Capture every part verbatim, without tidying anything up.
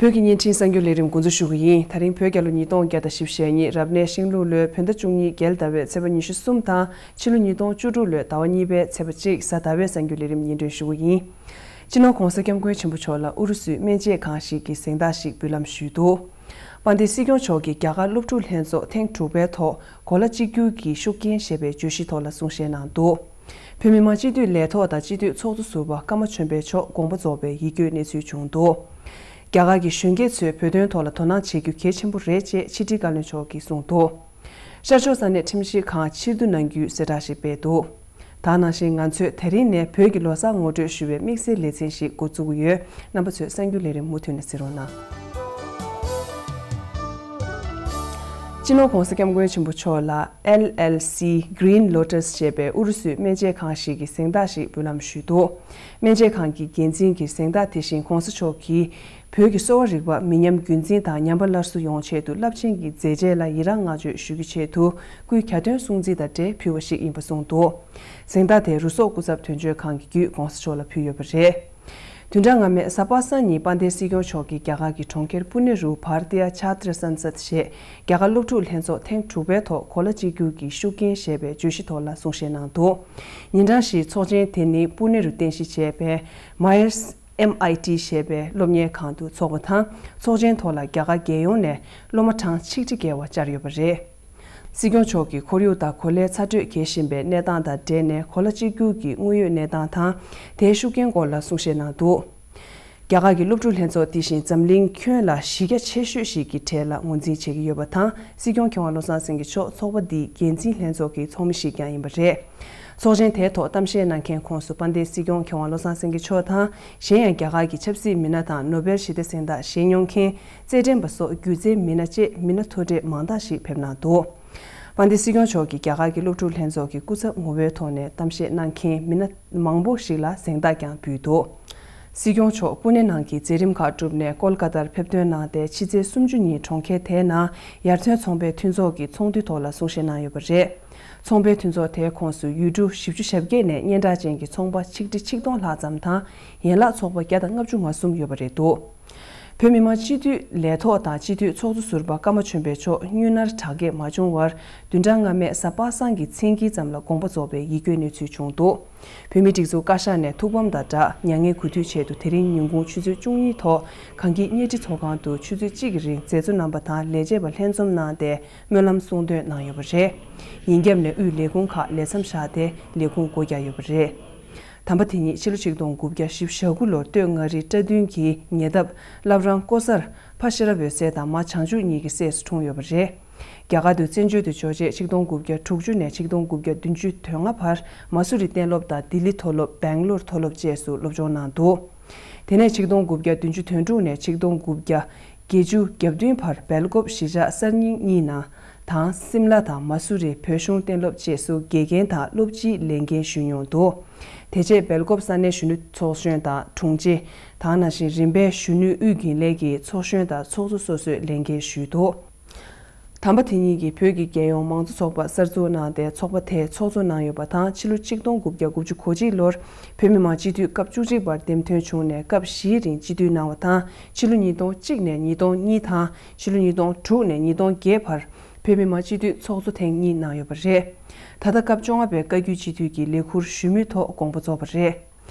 བོད་ཀྱི་བརྙན་འཕྲིན་གསར་འགྱུར་ལས་རིམ་འགོ་འཛུགས་ཞུ་གི་ཡིན། ད་རིང་བོད་རྒྱལ་ལོ་ཉིས་སྟོང་བརྒྱ་དང་བཞི་བཅུ་ཞེ་གཉིས་རབ་གནས་ཤིང་ལུག་ལོའི་བོད་ཟླ་བཅུ་གཉིས་རྒྱལ་ཟླ་བའི་ཚེས་པ་ཉི་ཤུ་གསུམ་དང་ཕྱི་ལོ་ཉིས་སྟོང་བཅུ་དྲུག་ལོའི་ཟླ་བ་གཉིས་པའི་ཚེས་པ་གཅིག་གཟའ་ཟླ་བའི་གསར་འགྱུར་ལས་རིམ་སྙན་སྒྲོན་ཞུ་གི་ཡིན། སྤྱི་ནོར་༧གོང་ས་༧སྐྱབས་མགོན་ཆེན་པོ་མཆོག་ལ་ཨུ་རུ་སུའི་སྨན་དཔྱད་ཁང་ཞིག་གིས་གཟེངས་རྟགས་ཤིག་འབུལ་ལམ་ཞུས་འདུག་དཔལ་ལྡན་སྲིད་སྐྱོང་མཆོག་གིས་རྒྱ་གར་སློབ་ཕྲུག་ལྷན་ཚོགས་ཐེངས་དྲུག་པའི་ཐོག་གོ་ལ་གཅིག་གྱུར་གྱི་ཤུགས་རྐྱེན་ཞེས་པའི་བརྗོད་གཞིའི་ཐོག་ལ་གསུང་བཤད་གནང་འདུག་བོད་མི་མང་སྤྱི་འཐུས་ལས་ཐོག་དང་སྤྱི་འཐུས་ཚོགས་གཙོ་ཟུར་པ་ཀརྨ་ཆོས་འཕེལ་མཆོག་དགོངས་པ་རྫོགས་པའི་ཡིད་སྐྱོའི་གནས་ཚུལ་བྱུང་འདུག་རྒྱ་གར་གྱི་གཞོན་སྐྱེས་ཚོས་བོད་དོན་ཐོག་ལ་དོ་སྣང་བྱེད་རྒྱུ་གལ་ཆེན་པོ་རེད་ཅེས་ཕྱི་དྲིལ་བཀའ་བློན་མཆོག་གིས་གསུངས་འདུག་ཤར་ཕྱོགས་ས་གནས་ཁྲིམས་ཞིབ་ཁང་ཕྱིར་བསྡུ་གནང་རྒྱུའི་གསལ་བསྒྲགས་ཤིག་སྤེལ་འདུག་ད་ནང་བཞིན་ང་ཚོས་དེ་རིང་ནས་བོད་ཀྱི་ལོ་གསར་ངོ་སྤྲོད་ཞུ་བའི་དམིགས་བསལ་ལེ་ཚན་ཞིག་འགོ་བཙུགས་ཀྱི་ཡོད། རྣམ་པ་ཚོས་གསར་འགྱུར་ལས་རིམ་མུ་མཐུད་ནས་གཟིགས་རོགས་གནང་། སྤྱི་ནོར་༧གོང་ས་༧སྐྱབས་མགོན་ཆེན་པོ་མཆོག་ལ་ཨེལ་ཨེལ་སི་Green Lotus ཞེས་པའི་ཨུ་རུ་སུའི་སྨན་དཔྱད་ཁང་ཞིག་གིས་གཟེངས་རྟགས་ཤིག་འབུལ་ལམ་ཞུས་འདུག་སྨན་དཔྱད་ཁང་གི་འགན་འཛིན་གྱིས་གཟེངས་རྟགས་དེ་བཞིན་༧གོང་ས་མཆོག་གིས་བོད་ཀྱི་གསོ་བ་རིག་པ་མི་ཉམས་རྒྱུན་འཛིན་དང་ཉམས་པ་སླར་གསོ་ཡོང་ཆེད་དུ་རླབས་ཆེན་གྱི་མཛད་རྗེས་ལ་ཡི་རངས་བསྔགས་བརྗོད་ཞུ་རྒྱུའི་ཆེད་དུ་སྐུའི་གྱ་སྟོན་སྲུང་བརྩི་དང་འབྲེལ་ཕུལ་བ་ཞིག་ཡིན་པ་གསུངས་འདུག་གཟེངས་རྟགས་དེ་རུ་སོག་སྐུ་ཚབ་དོན་གཅོད་ཁང་གི་བརྒྱུད་༧གོང་ས་མཆོག་ལ་ཕུལ་ཡོད་པ་རེད། བདུན་ཕྲག་སྔ་མའི་གཟའ་པ་སངས་ཉིན་དཔལ་ལྡན་སྲིད་སྐྱོང་མཆོག་གིས་རྒྱ་གར་གྱི་གྲོང་ཁྱེར་པུ་ནེ་རུ་Bharatiya Chhatra Sansad ཞེས་རྒྱ་གར་སློབ་ཕྲུག་ལྷན་ཚོགས་ཐེངས་དྲུག་པའི་ཐོག་གོ་ལ་གཅིག་གྱུར་གྱི་ཤུགས་རྐྱེན་ཞེས་པའི་བརྗོད་གཞིའི་ཐོག་ལ་གསུང་བཤད་གནང་འདུག་ཉིན་གྲངས་བཞིའི་ཚོགས་ཆེན་དེ་ནི་པུ་ནེ་རུ་རྟེན་གཞི་བྱས་པའི་Myers M I T ཞེས་པའི་སློབ་གཉེར་ཁང་དུ་འཚོགས་པ་དང་། ཚོགས་ཆེན་ཐོག་ལ་རྒྱ་གར་རྒྱལ་ཡོངས་ནས་སློབ་མ་གྲངས་ཆིག་ཁྲི་བརྒལ་བ་བཅར་ཡོད་པ་རེད། སྲིད་སྐྱོང་མཆོག་གིས་ཁོར་ཡུག་དང་གོ་ལའི་ཚ་དྲོད་རྒྱས་བཞིན་པའི་གནས་སྟངས་དང་འབྲེལ་ནས་གོ་ལ་གཅིག་གྱུར་གྱི་དངོས་ཡོད་གནས་སྟངས་དང་། དེའི་ཤུགས་རྐྱེན་སྐོར་ལ་གསུང་བཤད་གནང་འདུག་རྒྱ་གར་གྱི་སློབ་ཕྲུག་ལྷན་ཚོགས་འདི་བཞིན་འཛམ་གླིང་ཁྱོན་ལ་གཞི་རྒྱ་ཆེ་ཤོས་ཤིག་གི་གྲས་ལ་ངོས་འཛིན་བྱེད་ཀྱི་ཡོད་པ་དང་། སྲིད་སྐྱོང་མཁས་དབང་བློ་བཟང་སེང་གེ་མཆོག་ཚོགས་པ་འདིའི་འགན་འཛིན་ལྷན་ཚོགས་ཀྱི་ཚོགས་མི་ཞིག་ཀྱང་ཡིན་པ་རེད། ཚོགས་ཆེན་དེའི་ཐོག་གཏམ་བཤད་གནང་མཁན་ཁོངས་སུ་དཔལ་ལྡན་སྲིད་སྐྱོང་མཁས་དབང་བློ་བཟང་སེང་གེ་མཆོག་དང་། གཞན་ཡང་རྒྱ་གར་གྱི་ཆབ་སྲིད་མི་སྣ་དང་ནོ་བེལ་ཞི་བདེ་གཟེངས་རྟགས་བཞེས་མྱོང་མཁན། རྩེད་འགྲན་པ་སོགས་སྒྱུ་རྩལ་མི་སྣ་བཅས་མི་སྣ་མཐོ་གྲས་མང་དག་ཞིག་ཕེབས་གནང་འདུག་དཔལ་ལྡན་སྲིད་སྐྱོང་མཆོག་གིས་རྒྱ་གར་གྱི་སློབ་ཕྲུག་ལྷན་ཚོགས་ཀྱི་སྐུ་ཚབ་ངོ་བོའི་ཐོག་ནས་གཏམ་བཤད་གནང་མཁན་མི་སྣ་མང་པོ་ཞིག་ལ་གཟེངས་རྟགས་ཀྱང་འབུལ་འདུག་སྲིད་སྐྱོང་མཆོག་པུ་ནེ་ནང་གི་མཛད་རིམ་ཁག་གྲུབ་ནས་ཀོལ་ཀ་ཏར་ཕེབས་ཐོན་གནང་སྟེ། ཕྱི་ཚེས་སུམ་ཅུ་ཉིན་གྲོང་ཁྱེར་དེའི་ནང་ཡར་ཐོན་ཚོང་པའི་མཐུན་ཚོགས་ཀྱི་ཚོགས་འདུའི་ཐོག་ལ་གསུང་བཤད་གནང་ཡོད་པ་རེད། ཚོང་པའི་མཐུན་ཚོགས་དེའི་ཁོངས་སུ་ཡུལ་གྲུ་བཞི་བཅུ་ཞེ་བརྒྱད་ནས་སྙན་གྲགས་ཅན་གྱི་ཚོང་པ་ཆིག་ཁྲི་ཆིག་སྟོང་ལྷག་ཙམ་དང་། ཡན་ལག་ཚོགས་པ་བརྒྱ་དང་ལྔ་བཅུ་ང་གསུམ་ཡོད་པ་རེད་འདུག་བོད་མི་མང་སྤྱི་འཐུས་ལས་ཐོག་དང་སྤྱི་འཐུས་ཚོགས་གཙོ་ཟུར་པ་ཀརྨ་ཆོས་འཕེལ་མཆོག་སྨྱུང་གནས་གྲངས་ཀས་མ་བྱུང་བར། བདུན་ཕྲག་སྔ་མའི་གཟའ་པ་སངས་ཀྱི་མཚན་དཀྱིལ་ཙམ་ལ་དགོངས་པ་རྫོགས་པའི་ཡིད་སྐྱོའི་གནས་ཚུལ་བྱུང་འདུག་བོད་མིའི་སྒྲིག་འཛུགས་བཀའ་ཤག་ནས་ཐུགས་ཕམ་དང་སྦྲགས། མྱ་ངན་གུས་འདུད་ཆེད་དུ་དེ་རིང་ཉིན་གུང་ཆུ་ཚོད་བཅུ་གཉིས་ཐོག་གངས་སྐྱིད་བརྙན་འཕྲིན་ཚོགས་ཁང་དུ་ཆུ་ཚོད་གཅིག་གི་རིང་མཛད་གཙོ་རྣམ་པ་དང་ལས་བྱེད་པ་ལྷན་འཛོམས་གནང་སྟེ། སྨོན་ལམ་གསུང་འདོན་གནང་ཡོད་པ་རེད། ཉིན་རྒྱབ་ནས་དབུས་ལས་ཁུངས་ཁག་ལས་མཚམས་བཞག་སྟེ་ལས་ཁུངས་སྒོ་རྒྱག་ཡོད་པ་རེད། དམ་པ་དེ་ཉིད་ཕྱི་ལོ་ཆིག་སྟོང་དགུ་བརྒྱ་བཞི་བཅུ་ཞེ་དགུ་ལོར་སྟོད་མངའ་རིས་བཀྲ་མདུན་གྱི་ཉེ་འདབས་བླ་བྲང་ཀོ་སར་ཕ་ཤེས་རབ་འོད་གསལ་དང་མ་བྱང་ཆུབ་གཉིས་ཀྱི་སྲས་སུ་འཁྲུངས་ཡོད་པ་རེད། རྒྱ་གར་དུ་བཙན་བྱོལ་དུ་འབྱོར་རྗེས་ཆིག་སྟོང་དགུ་བརྒྱ་དྲུག་ཅུ་ནས་ཆིག་སྟོང་དགུ་བརྒྱ་བདུན་ཅུ་དོན་ལྔ་བར་མ་སུ་རི་གཏན་སློབ་དང་ལྡི་ལི་མཐོ་སློབ། སྦེང་ལོར་མཐོ་སློབ་བཅས་སུ་སློབ་སྦྱོང་གནང་འདུག་དེ་ནས་ཆིག་སྟོང་དགུ་བརྒྱ་བདུན་ཅུ་དོན་དྲུག་ནས་ཆིག་སྟོང་དགུ་བརྒྱ་བརྒྱད་ཅུ་གྱ་བདུན་བར་སྦེལ་ཀོབ་གཞིས་ཆགས་གསར་རྙིང་གཉིས་ནང་དང་། སིམ་ལ་དང་མ་སུ་རི་བོད་གཞུང་གཏན་སློབ་བཅས་སུ་དགེ་རྒན་དང་སློབ་སྤྱིའི་ལས་འགན་ཞུས་མྱོང་འདུག་དེ་རྗེས་སྦེལ་ཀོབ་ས་གནས་གཞོན་ནུ་ཚོགས་གཞོན་དང་དྲུང་ཆེ། དེ་ནང་བཞིན་རིམ་པས་གཞོན་ནུའི་དབུས་རྒྱུན་ལས་ཀྱི་ཚོགས་གཞོན་དང་ཚོགས་གཙོ་སོ་སོའི་ལས་འགན་ཞུས་འདུག་དམ་པ་དེ་ཉིད་ཀྱིས་བོད་ཀྱི་རྒྱལ་ཡོངས་མང་གཙོ་ཚོགས་པ་གསར་འཛུགས་གནང་སྟེ་ཚོགས་པ་དེ་ཚོགས་གཙོ་གནང་ཡོད་པ་དང་། ཕྱི་ལོ་ཆིག་སྟོང་དགུ་བརྒྱ་དགུ་བཅུ་གོ་གཅིག་ལོར་བོད་མི་མང་སྤྱི་འཐུས་སྐབས་བཅུ་གཅིག་པར་འདེམས་ཐོན་བྱུང་ནས་སྐབས་བཞིའི་རིང་སྤྱི་འཐུས་གནང་བ་དང་། ཕྱི་ལོ་ཉིས་སྟོང་གཅིག་ནས་ཉིས་སྟོང་གཉིས་དང་། ཕྱི་ལོ་ཉིས་སྟོང་དྲུག་ནས་ཉིས་སྟོང་བརྒྱད་བར་བོད་མི་མང་སྤྱི་འཐུས་ཚོགས་གཙོ་ཐེངས་གཉིས་གནང་ཡོད་པ་རེད། ད་ལྟ་སྐབས་བཅོ་ལྔ་པའི་བཀའ་བརྒྱུད་སྤྱི་འཐུས་ཀྱི་ལས་འཁུར་ཞུ་མུས་ཐོག་དགོངས་པ་རྫོགས་པ་རེད།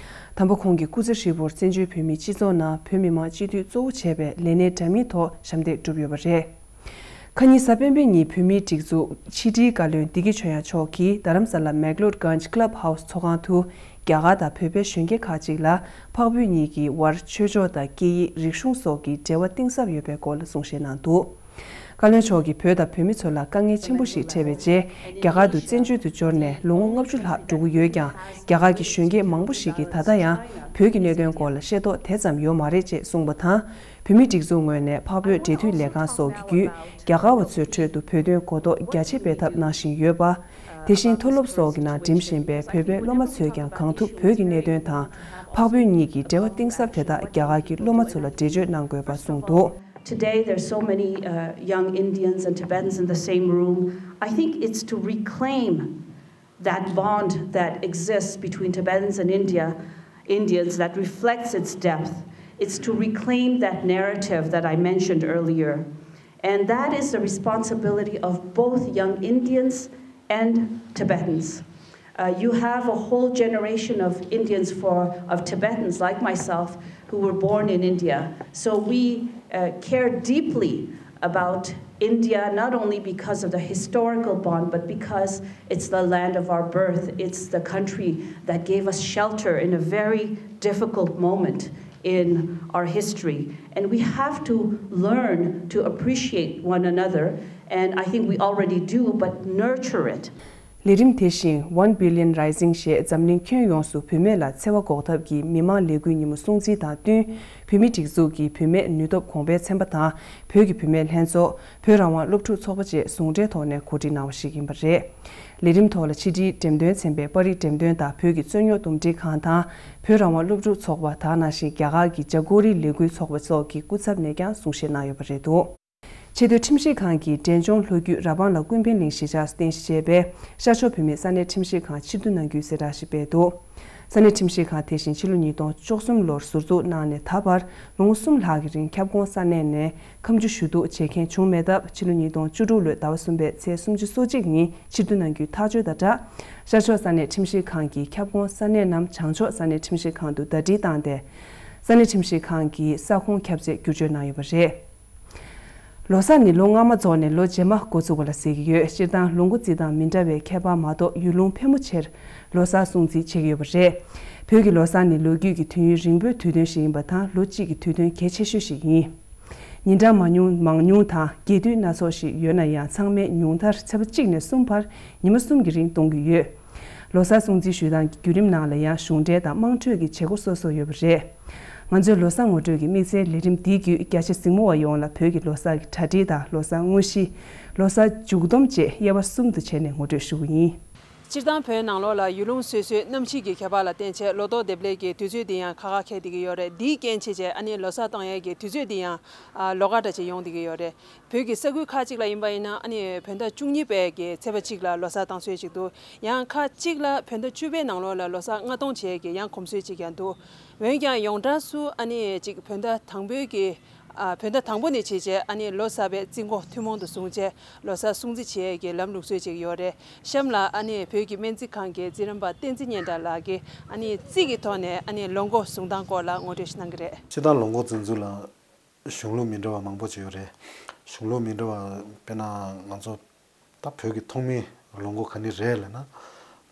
དམ་པ་ཁོང་གི་སྐུ་ཚེ་ཧྲིལ་པོར་བཙན་བྱོལ་བོད་མིའི་སྤྱི་ཚོགས་ནང་བོད་མི་མང་སྤྱི་འཐུས་གཙོ་བོ་བྱས་པའི་ལས་སྣེ་འདྲ་མིན་ཐོག་ཞབས་འདེགས་བསྒྲུབས་ཡོད་པ་རེད། ཁ་ཉིན་གཟའ་སྤེན་པའི་ཉིན་བོད་མིའི་སྒྲིག་འཛུགས་ཕྱི་དྲིལ་བཀའ་བློན་བདེ་སྐྱིད་ཆོས་དབྱངས་མཆོག་གིས་རྡ་རམ་ས་ལ་མེག་ལོར་གྷན་ཇི་ཀླབ་ཧའུ་སི་ཚོགས་ཁང་དུ། རྒྱ་གར་དང་བོད་པའི་གཞོན་སྐྱེས་ཁག་ཅིག་ལ་འཕགས་བོད་གཉིས་ཀྱི་དབར་ཆོས་ཕྱོགས་དང་སྐད་ཡིག་རིག་གཞུང་སོགས་ཀྱི་འབྲེལ་བ་གཏིང་ཟབ་ཡོད་པའི་སྐོར་ལ་གསུང་བཤད་གནང་འདུག་བཀའ་བློན་མཆོག་གིས་བོད་དང་བོད་མི་ཚོ་ལ་དཀའ་ངལ་ཆེན་པོ་ཞིག་འཕྲད་པའི་རྗེས། རྒྱ་གར་དུ་བཙན་བྱོལ་དུ་འབྱོར་ནས་ལོ་ངོ་ལྔ་བཅུ་ལྷག་འགྲོ་གི་ཡོད་ཀྱང་། རྒྱ་གར་གྱི་གཞོན་སྐྱེས་མང་པོ་ཞིག་གིས་ད་ལྟ་ཡང་བོད་ཀྱི་གནད་དོན་སྐོར་ལ་ཤེས་རྟོགས་དེ་ཙམ་ཡོད་མ་རེད་ཅེས་གསུངས་པ་དང་། བོད་མིའི་སྒྲིག་འཛུགས་ངོས་ནས་འཕགས་བོད་འབྲེལ་མཐུད་ལས་ཁང་སོགས་ཀྱི་བརྒྱུད་རྒྱ་གར་བ་ཚོའི་ཁྲོད་དུ་བོད་དོན་གོ་རྟོགས་རྒྱ་ཆེ་སྤེལ་ཐབས་གནང་བཞིན་ཡོད་པ། དེ་བཞིན་མཐོ་སློབ་སོགས་ཀྱི་ནང་འགྲིམ་བཞིན་པའི་བོད་པའི་སློབ་མ་ཚོས་ཀྱང་གང་ཐུབ་བོད་ཀྱི་གནད་དོན་དང་། འཕགས་བོད་གཉིས་ཀྱི་འབྲེལ་བ་གཏིང་ཟབ་དེ་དག་རྒྱ་གར་གྱི་སློབ་མ་ཚོ་ལ་འགྲེལ་བརྗོད་གནང་དགོས་པ་གསུངས་འདུག Today, there's so many uh, young Indians and Tibetans in the same room. I think it's to reclaim that bond that exists between Tibetans and India, Indians that reflects its depth. It's to reclaim that narrative that I mentioned earlier. And that is the responsibility of both young Indians and Tibetans. Uh, you have a whole generation of Indians for, of Tibetans like myself who were born in India. So we uh, care deeply about India, not only because of the historical bond, but because it's the land of our birth. It's the country that gave us shelter in a very difficult moment in our history. And we have to learn to appreciate one another. And I think we already do, but nurture it. ལས་རིམ་དེ་བཞིན་One Billion Rising ཞེས་འཛམ་གླིང་ཁྱོན་ཡོངས་སུ་བུད་མེད་ལ་འཚེ་བ་འགོག་ཐབས་ཀྱི་མི་དམངས་ལས་འགུལ་ཉིན་མོ་སྲུང་བརྩི་དང་བསྟུན། བུད་མེད་སྒྲིག་འཛུགས་ཀྱི་བུད་མེད་ནུས་སྟོབས་གོང་འཕེལ་ཚན་པ་དང་བོད་ཀྱི་བུད་མེད་ལྷན་ཚོགས། བོད་རང་དབང་སློབ་ཕྲུག་ཚོགས་པ་བཅས་ཟུང་འབྲེལ་ཐོག་ནས་གོ་སྒྲིག་གནང་བ་ཞིག་ཡིན་པ་རེད། ལས་རིམ་ཐོག་ལ་ཕྱི་དྲིལ་འགྲེམས་སྟོན་ཚན་པའི་པར་རིས་འགྲེམས་སྟོན་དང་བོད་ཀྱི་རྩོད་རྙོག་འདུམ་འགྲིག་ཁང་དང་། བོད་རང་དབང་སློབ་ཕྲུག་ཚོགས་པ་དེ་ནང་བཞིན་རྒྱ་གར་གྱི་ཇ་ཀོ་རི་ལས་འགུལ་ཚོགས་པ་སོགས་ཀྱི་སྐུ་ཚབ་ནས་ཀྱང་གསུང་བཤད་གནང་ཡོད་པ་རེད་འདུག་ཆེས་མཐོའི་ཁྲིམས་ཞིབ་ཁང་གིས་འབྲས་ལྗོངས་ལྷོ་རྒྱུད་ར་སྤང་ལ་ཀུན་ཕན་གླིང་གཞིས་ཆགས་སུ་རྟེན་གཞི་བྱས་པའི་ཤར་ཕྱོགས་བོད་མིའི་ས་གནས་ཁྲིམས་ཞིབ་ཁང་ཕྱིར་བསྡུ་གནང་རྒྱུའི་གསལ་བསྒྲགས་ཤིག་སྤེལ་འདུག་ས་གནས་ཁྲིམས་ཞིབ་ཁང་དེ་བཞིན་ཕྱི་ལོ་ཉིས་སྟོང་བཅུ་གསུམ་ལོར་ཟུར་འཛུགས་གནང་ནས་ད་བར་ལོ་ངོ་གསུམ་ལྷག་གི་རིང་ཁྱབ་ཁོངས་ས་གནས་ནས་ཁ་མཆུ་ཞུ་གཏུག་བྱེད་མཁན་བྱུང་མེད་སྟབས། ཕྱི་ལོ་ཉིས་སྟོང་བཅུ་དྲུག་ལོའི་ཟླ་བ་གསུམ་པའི་ཚེས་སུམ་ཅུ་སོ་གཅིག་ཉིན་ཕྱིར་བསྡུ་གནང་རྒྱུའི་ཐག་གཅོད་དང་སྦྲགས། ཤར་ཕྱོགས་ས་གནས་ཁྲིམས་ཞིབ་ཁང་གིས་ཁྱབ་ཁོངས་ས་གནས་རྣམས་བྱང་ཕྱོགས་ས་གནས་ཁྲིམས་ཞིབ་ཁང་དུ་ཟླ་སྒྲིལ་བཏང་སྟེ། ས་གནས་ཁྲིམས་ཞིབ་ཁང་གིས་ས་ཁོངས་ཁྱབ་ཚད་བསྒྱུར་བཅོས་གནང་ཡོད་པ་རེད། ལོ་གསར་ནི་ལོ་སྔ་མ་རྫོགས་ནས་ལོ་རྗེས་མ་འགོ་ཚུགས་པ་ལ་ཟེར་གྱི་ཡོད། སྤྱིར་བཏང་ལོ་འགོ་རྩིས་སྟངས་མི་འདྲ་བའི་ཁྱད་པར་མ་གཏོགས་ཡུལ་ལུང་ཕལ་མོ་ཆེར་ལོ་གསར་སྲུང་བརྩི་བྱེད་ཀྱི་ཡོད་པ་རེད། བོད་ཀྱི་ལོ་གསར་ནི་ལོ་རྒྱུས་ཀྱི་དུས་ཡུན་རིང་པོའི་དུས་སྟོན་ཞིག་ཡིན་པ་དང་། ལོ་གཅིག་གི་དུས་སྟོན་གལ་ཆེ་ཤོས་ཤིག་ཡིན། ཉིན་གྲངས་མང་ཉུང་མང་ཉུང་དང་རྒྱས་བསྡུས་སྣ་ཚོགས་ཤིག་ཡོད་ན་ཡང་། ཚང་མས་ཉུང་མཐར་ཚེས་པ་གཅིག་ནས་གསུམ་བར་ཉི་མ་གསུམ་གྱི་རིང་གཏོང་གི་ཡོད། ལོ་གསར་སྲུང་བརྩི་ཞུ་སྟངས་ཀྱི་བརྒྱུད་རིམ་ནང་ལ་ཡང་གཞུང་འབྲེལ་དང་དམངས་ཁྲོད་ཀྱི་བྱེད་སྒོ་སོ་སོ་ཡོད་པ་རེད། ང་ཚོའི་ལོ་གསར་ངོ་སྤྲོད་ཀྱི་དམིགས་བསལ་ལས་རིམ་འདིའི་བརྒྱུད། རྒྱ་ཆེ་གཟིགས་མོ་བ་ཡོངས་ལ་བོད་ཀྱི་ལོ་གསར་གྱི་གྲ་སྒྲིག་དང་ལོ་གསར་དངོས་གཞི། ལོ་གསར་མཇུག་བསྡོམས་བཅས་དབྱེ་བ་གསུམ་དུ་ཕྱེ་ནས་ངོ་སྤྲོད་ཞུ་གི་ཡིན། སྤྱིར་བཏང་བོད་ནང་ལོགས་ལ་ཡུལ་ལུང་སོ་སོའི་གནམ་གཤིས་ཀྱི་ཁྱད་པར་ལ་བརྟེན་བྱས་ལོ་ཏོག་འདེབས་ལས་ཀྱི་དུས་ཚོད་འདི་ཡང་ཁག་ཁག་འཁེལ་བསྡད་ཀྱི་ཡོད་རེད། འདིའི་རྐྱེན་བྱས་བྱས་ཨ་ནི་ལོ་གསར་བཏང་ཡས་ཀྱི་དུས་ཚོད་འདི་ཡང་ལོགས་ཀ་འདྲ་ཅིག་ཡོང་བསྡད་ཀྱི་ཡོད་རེད། བོད་ཀྱི་ས་ཁུལ་ཁག་ཅིག་ལ་ཡིན་པ་ཡིན་ན་ཨ་ནི་བོད་ཟླ་བཅུ་གཉིས་པའི་གི་ཚེས་པ་གཅིག་ལ་ལོ་གསར་བཏང་སྲོལ་ཅིག་འདུག་ཡང་ཁག་ཅིག་ལ་བོད་ཟླ་བཅུ་པའི་ནང་ལོགས་ལ་ལོ་གསར་སྔ་གཏོང་བྱེད་ཀྱི་ཡང་གོམས་སྲོལ་ཅིག་ཀྱང་འདུག་འོན་ཀྱང་ཡོངས་གྲགས་སུ་ཨ་ནི་ཅིག་བོད་ཟླ་དང་པོའི་གི་ཨ་བོད་ཟླ་དང་པོ་ནས་བྱས་བྱས་ཨ་ནི་ལོ་གསར་པའི་རྩིས་འགོ་ཐུན་མོང་དུ་བཟུང་བྱས་ལོ་གསར་སྲུང་བརྩི་བྱེད་ཀྱི་ལམ་ལུགས་སྲོལ་ཅིག་ཡོད་རེད། གཤམ་ལ་ཨ་ནི་བོད་ཀྱི་སྨན་རྩིས་ཁང་གི་རྩིས་རིམ་པ་བསྟན་འཛིན་སྙན་གྲགས་ལགས་ཀྱིས་ཨ་ནི་རྩིས་ཀྱི་ཐོག་ནས་ཨ་ནི་ལོ་འགོ་བཟུང་སྟངས་སྐོར་ལ་ངོ་སྤྲོད་ཞིག་གནང་གི་རེད། སྤྱིར་བཏང་ལོ་འགོ་འཛིན་ཚུལ་ལ་གཞུང་ལུགས་མི་འདྲ་བ་མང་པོ་ཅིག་ཡོད་རེད། གཞུང་ལུགས་མི་འདྲ་བ་དཔེར་ན་ང་ཚོ་ད་བོད་ཀྱི་ཐོག་མའི་ལོ་འགོ་ག་ནས་རེད་ལབ་ན།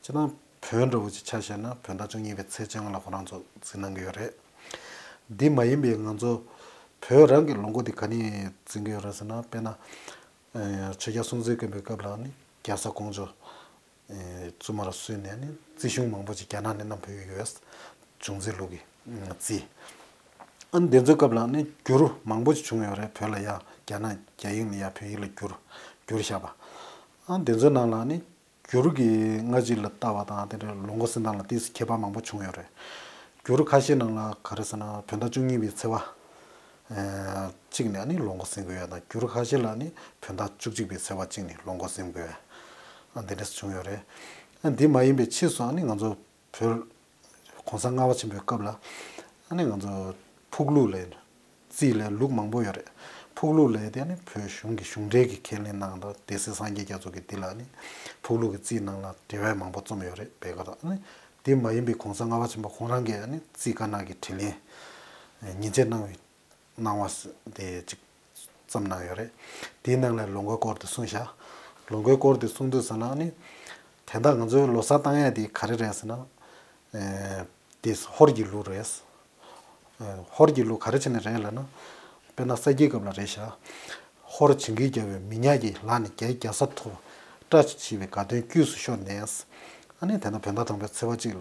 སྤྱིར་བཏང་བོན་འདྲ་བོ་ཅིག་ཆ་བཞག་ན་བོད་ཟླ་བཅུ་གཉིས་པའི་ཚེས་བཅོ་ལྔ་ལ་ཁོ་རང་ཚོ་འཛིན་གནང་གི་ཡོད་རེད། འདི་མ་ཡིན་པའི་ང་ཚོ་བོད་རང་གི་ལོ་འགོ་འདི་ག་ནས་འཛིན་གྱི་ཡོད་རེད་ཟེར་ན། དཔེར་ན་ཆོས་རྒྱལ་སྲོང་བཙན་སྒམ་པོའི་སྐབས་ལ་ནི་རྒྱ་བཟའ་ཀོང་ཇོ་བཙུན་མར་བསུས་ནས་ནི་རྩིས་གཞུང་མང་པོ་ཅིག་རྒྱ་ནག་ནས་བསྣམས་ཕེབས་ཡོད། བྱུང་འཛིན་ལུགས་ཀྱི་རྩིས། ཨ་ནི་དེ་ཚོའི་སྐབས་ལ་ནི་བསྒྱུར་མང་པོ་ཅིག་བྱུང་ཡོད་རེད། བོད་ལ་ཡ་རྒྱ་ནག་རྒྱ་ཡིག་ནས་ཡ་བོད་ཡིག་ལ་བསྒྱུར་བསྒྱུར་བཞག་པ། ཨ་ནི་དེ་ཚོའི་ནང་ལ་ནི་བསྒྱུར་གྱི་སྔ་རྗེས་ལ་ལྟ་བ་དང་དེ་འདྲའི་ལོ་འགོ་ཟིན་སྟངས་ལ་ཏོག་ཙམ་ཁྱད་པར་མང་པོ་བྱུང་ཡོད་རེད། བསྒྱུར་ཁ་ཤས་ནང་ལ་ག་རེ་ཟེར་ན་བོད་ཟླ་བཅུ་གཉིས་པའི་ཚེས་པ་གཅིག་ནས་ནི་ལོ་འགོ་ཟིན་དགོས་ཡ་དང་། བསྒྱུར་ཁ་ཤས་ལ་ནི་བོད་ཟླ་བཅུ་གཅིག་པའི་ཚེས་པ་གཅིག་ནས་ལོ་འགོ་ཟིན་དགོས་ཡ། ཨ་འདི་འདྲ་བྱུང་ཡོད་རེད། ཨ་འདི་མ་ཡིན་པའི་ཕྱིས་སུ་ཨ་ནི་ང་ཚོ་བོད་གོང་ས་ལྔ་པ་ཆེན་པོའི་སྐབས་ལ་ཨ་ནི་ང་ཚོ་ཕུག་ལུགས་ལས་རྩིས་ལས་ལུགས་མང་པོ་ཡོད་རེད། ཕུག་ལུགས་ལས་དེ་ཨ་ནི་བོད་གཞུང་གི་གཞུང་འབྲེལ་གྱི་ཁས་ལེན་གནང་དང་། སྡེ་སྲིད་སངས་རྒྱས་རྒྱ་མཚོ་གིས་འདི་ལ་ཨ་ནི་ཕུག་ལུགས་ཀྱི་རྩིས་ནང་ལ་འགྲེལ་བ་མང་པོ་རྩོམ་ཡོད་རེད། བོད་སྐད་དང་། ཨ་ནི་དེ་མ་ཡིན་པའི་གོང་ས་ལྔ་པ་ཆེན་པོ་ཁོང་རང་གིས་ཨ་ནི་རྩིས་དཀར་ནག་གི་དྲིས་ལན་ཉིན་བྱེད་གནང་བའི་གནང་བ་དེ་ཅིག་བརྩམས་གནང་ཡོད་རེད། དེའི་ནང་ལ་ལོ་འགོའི་སྐོར་དེ་གསུངས་བཞག་ལོ་འགོའི་སྐོར་དེ་གསུངས་དུས་ཙམ་ལ་ནི། དེ་འདྲ་ང་ཚོའི་ལོ་གསར་བཏང་ཡ་དེ་ག་རེ་རེད་ཟེར་ན། ཨེ། དེ་ཧོར་གྱི་ལུགས་རེད། ཨེ། ཧོར་གྱི་ལུགས་ག་རེ་བྱས་ནས་རེད་ལབ་ན། དཔེར་ན་ས་སྐྱའི་སྐབས་ལ་རེད་བཞག་ཧོར་བྱིན་གྱིས་བརྒྱབ་པའི་མི་ཉག་གི་ལག་ནས་རྒྱའི་རྒྱལ་ས་ཐོབ། སྐྲ་བྱིས་པའི་དགའ་སྟོན་དཀྱུས་སུ་ཤོར་ནས། ཨ་ནི་དེ་འདྲ་བོད་ཟླ་དང་པོའི་ཚེས་པ་གཅིག་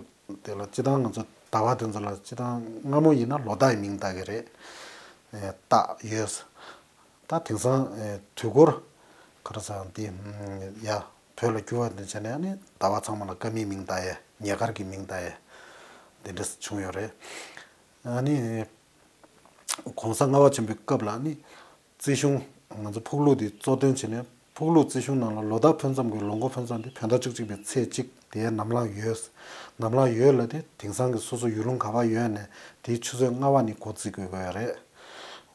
དེ་ལ་སྤྱིར་བཏང་ང་ཚོ་ཟླ་བ་དེ་ཚོ་ལ་སྤྱིར་བཏང་སྔ་མོ་ཡིན་ན་ལོ་རྟགས་ཡི་མིང་བཏགས་ཀྱི་རེད། ཨེ། རྟགས་ཡོད། ད་དེང་སང་ཨེ་དུས་འཁོར་ག་རེ་ཟེར་འདི་ཡ་བོད་ལ་བསྒྱུར་བ་འདི་བྱས་ནས་ནི་ཟླ་བ་ཚང་མ་ལ་སྐར་མའི་མིང་བཏགས་ཡས། ཉེ་དཀར་གྱི་མིང་བཏགས་ཡས་འདི་འདྲ་བྱུང་ཡོད་རེད། ཨ་ནི་གོང་ས་ལྔ་པ་ཆེན་པོའི་སྐབས་ལ་ནི་རྩིས་གཞུང་ང་ཚོ་ཕུག་ལུགས་འདི་གཙོ་དོན་བྱས་ནས་ ཕུག་ལུག་རྩིས་གཞུང་ནང་ལ་ལོ་ཟླ་འཕོ་མཚམས་ཀྱི་ལོ་འགོ་འཕོ་མཚམས་དེ་བོད་ཟླ་བཅུ་གཅིག་པའི་ཚེས་གཅིག་དེའི་ནམ་ལངས་ཡོལ། ནམ་ལངས་ཡོལ་ལ་དེ་དེང་སང་གི་སོ་སོ་ཡུལ་ལུང་ག་པར་ཡོད་ནས་དེའི་ཆུ་ཚོད་ལྔ་པ་ནས་འགོ་བརྩི་དགོས་ཀྱི་ཡོད་རེད།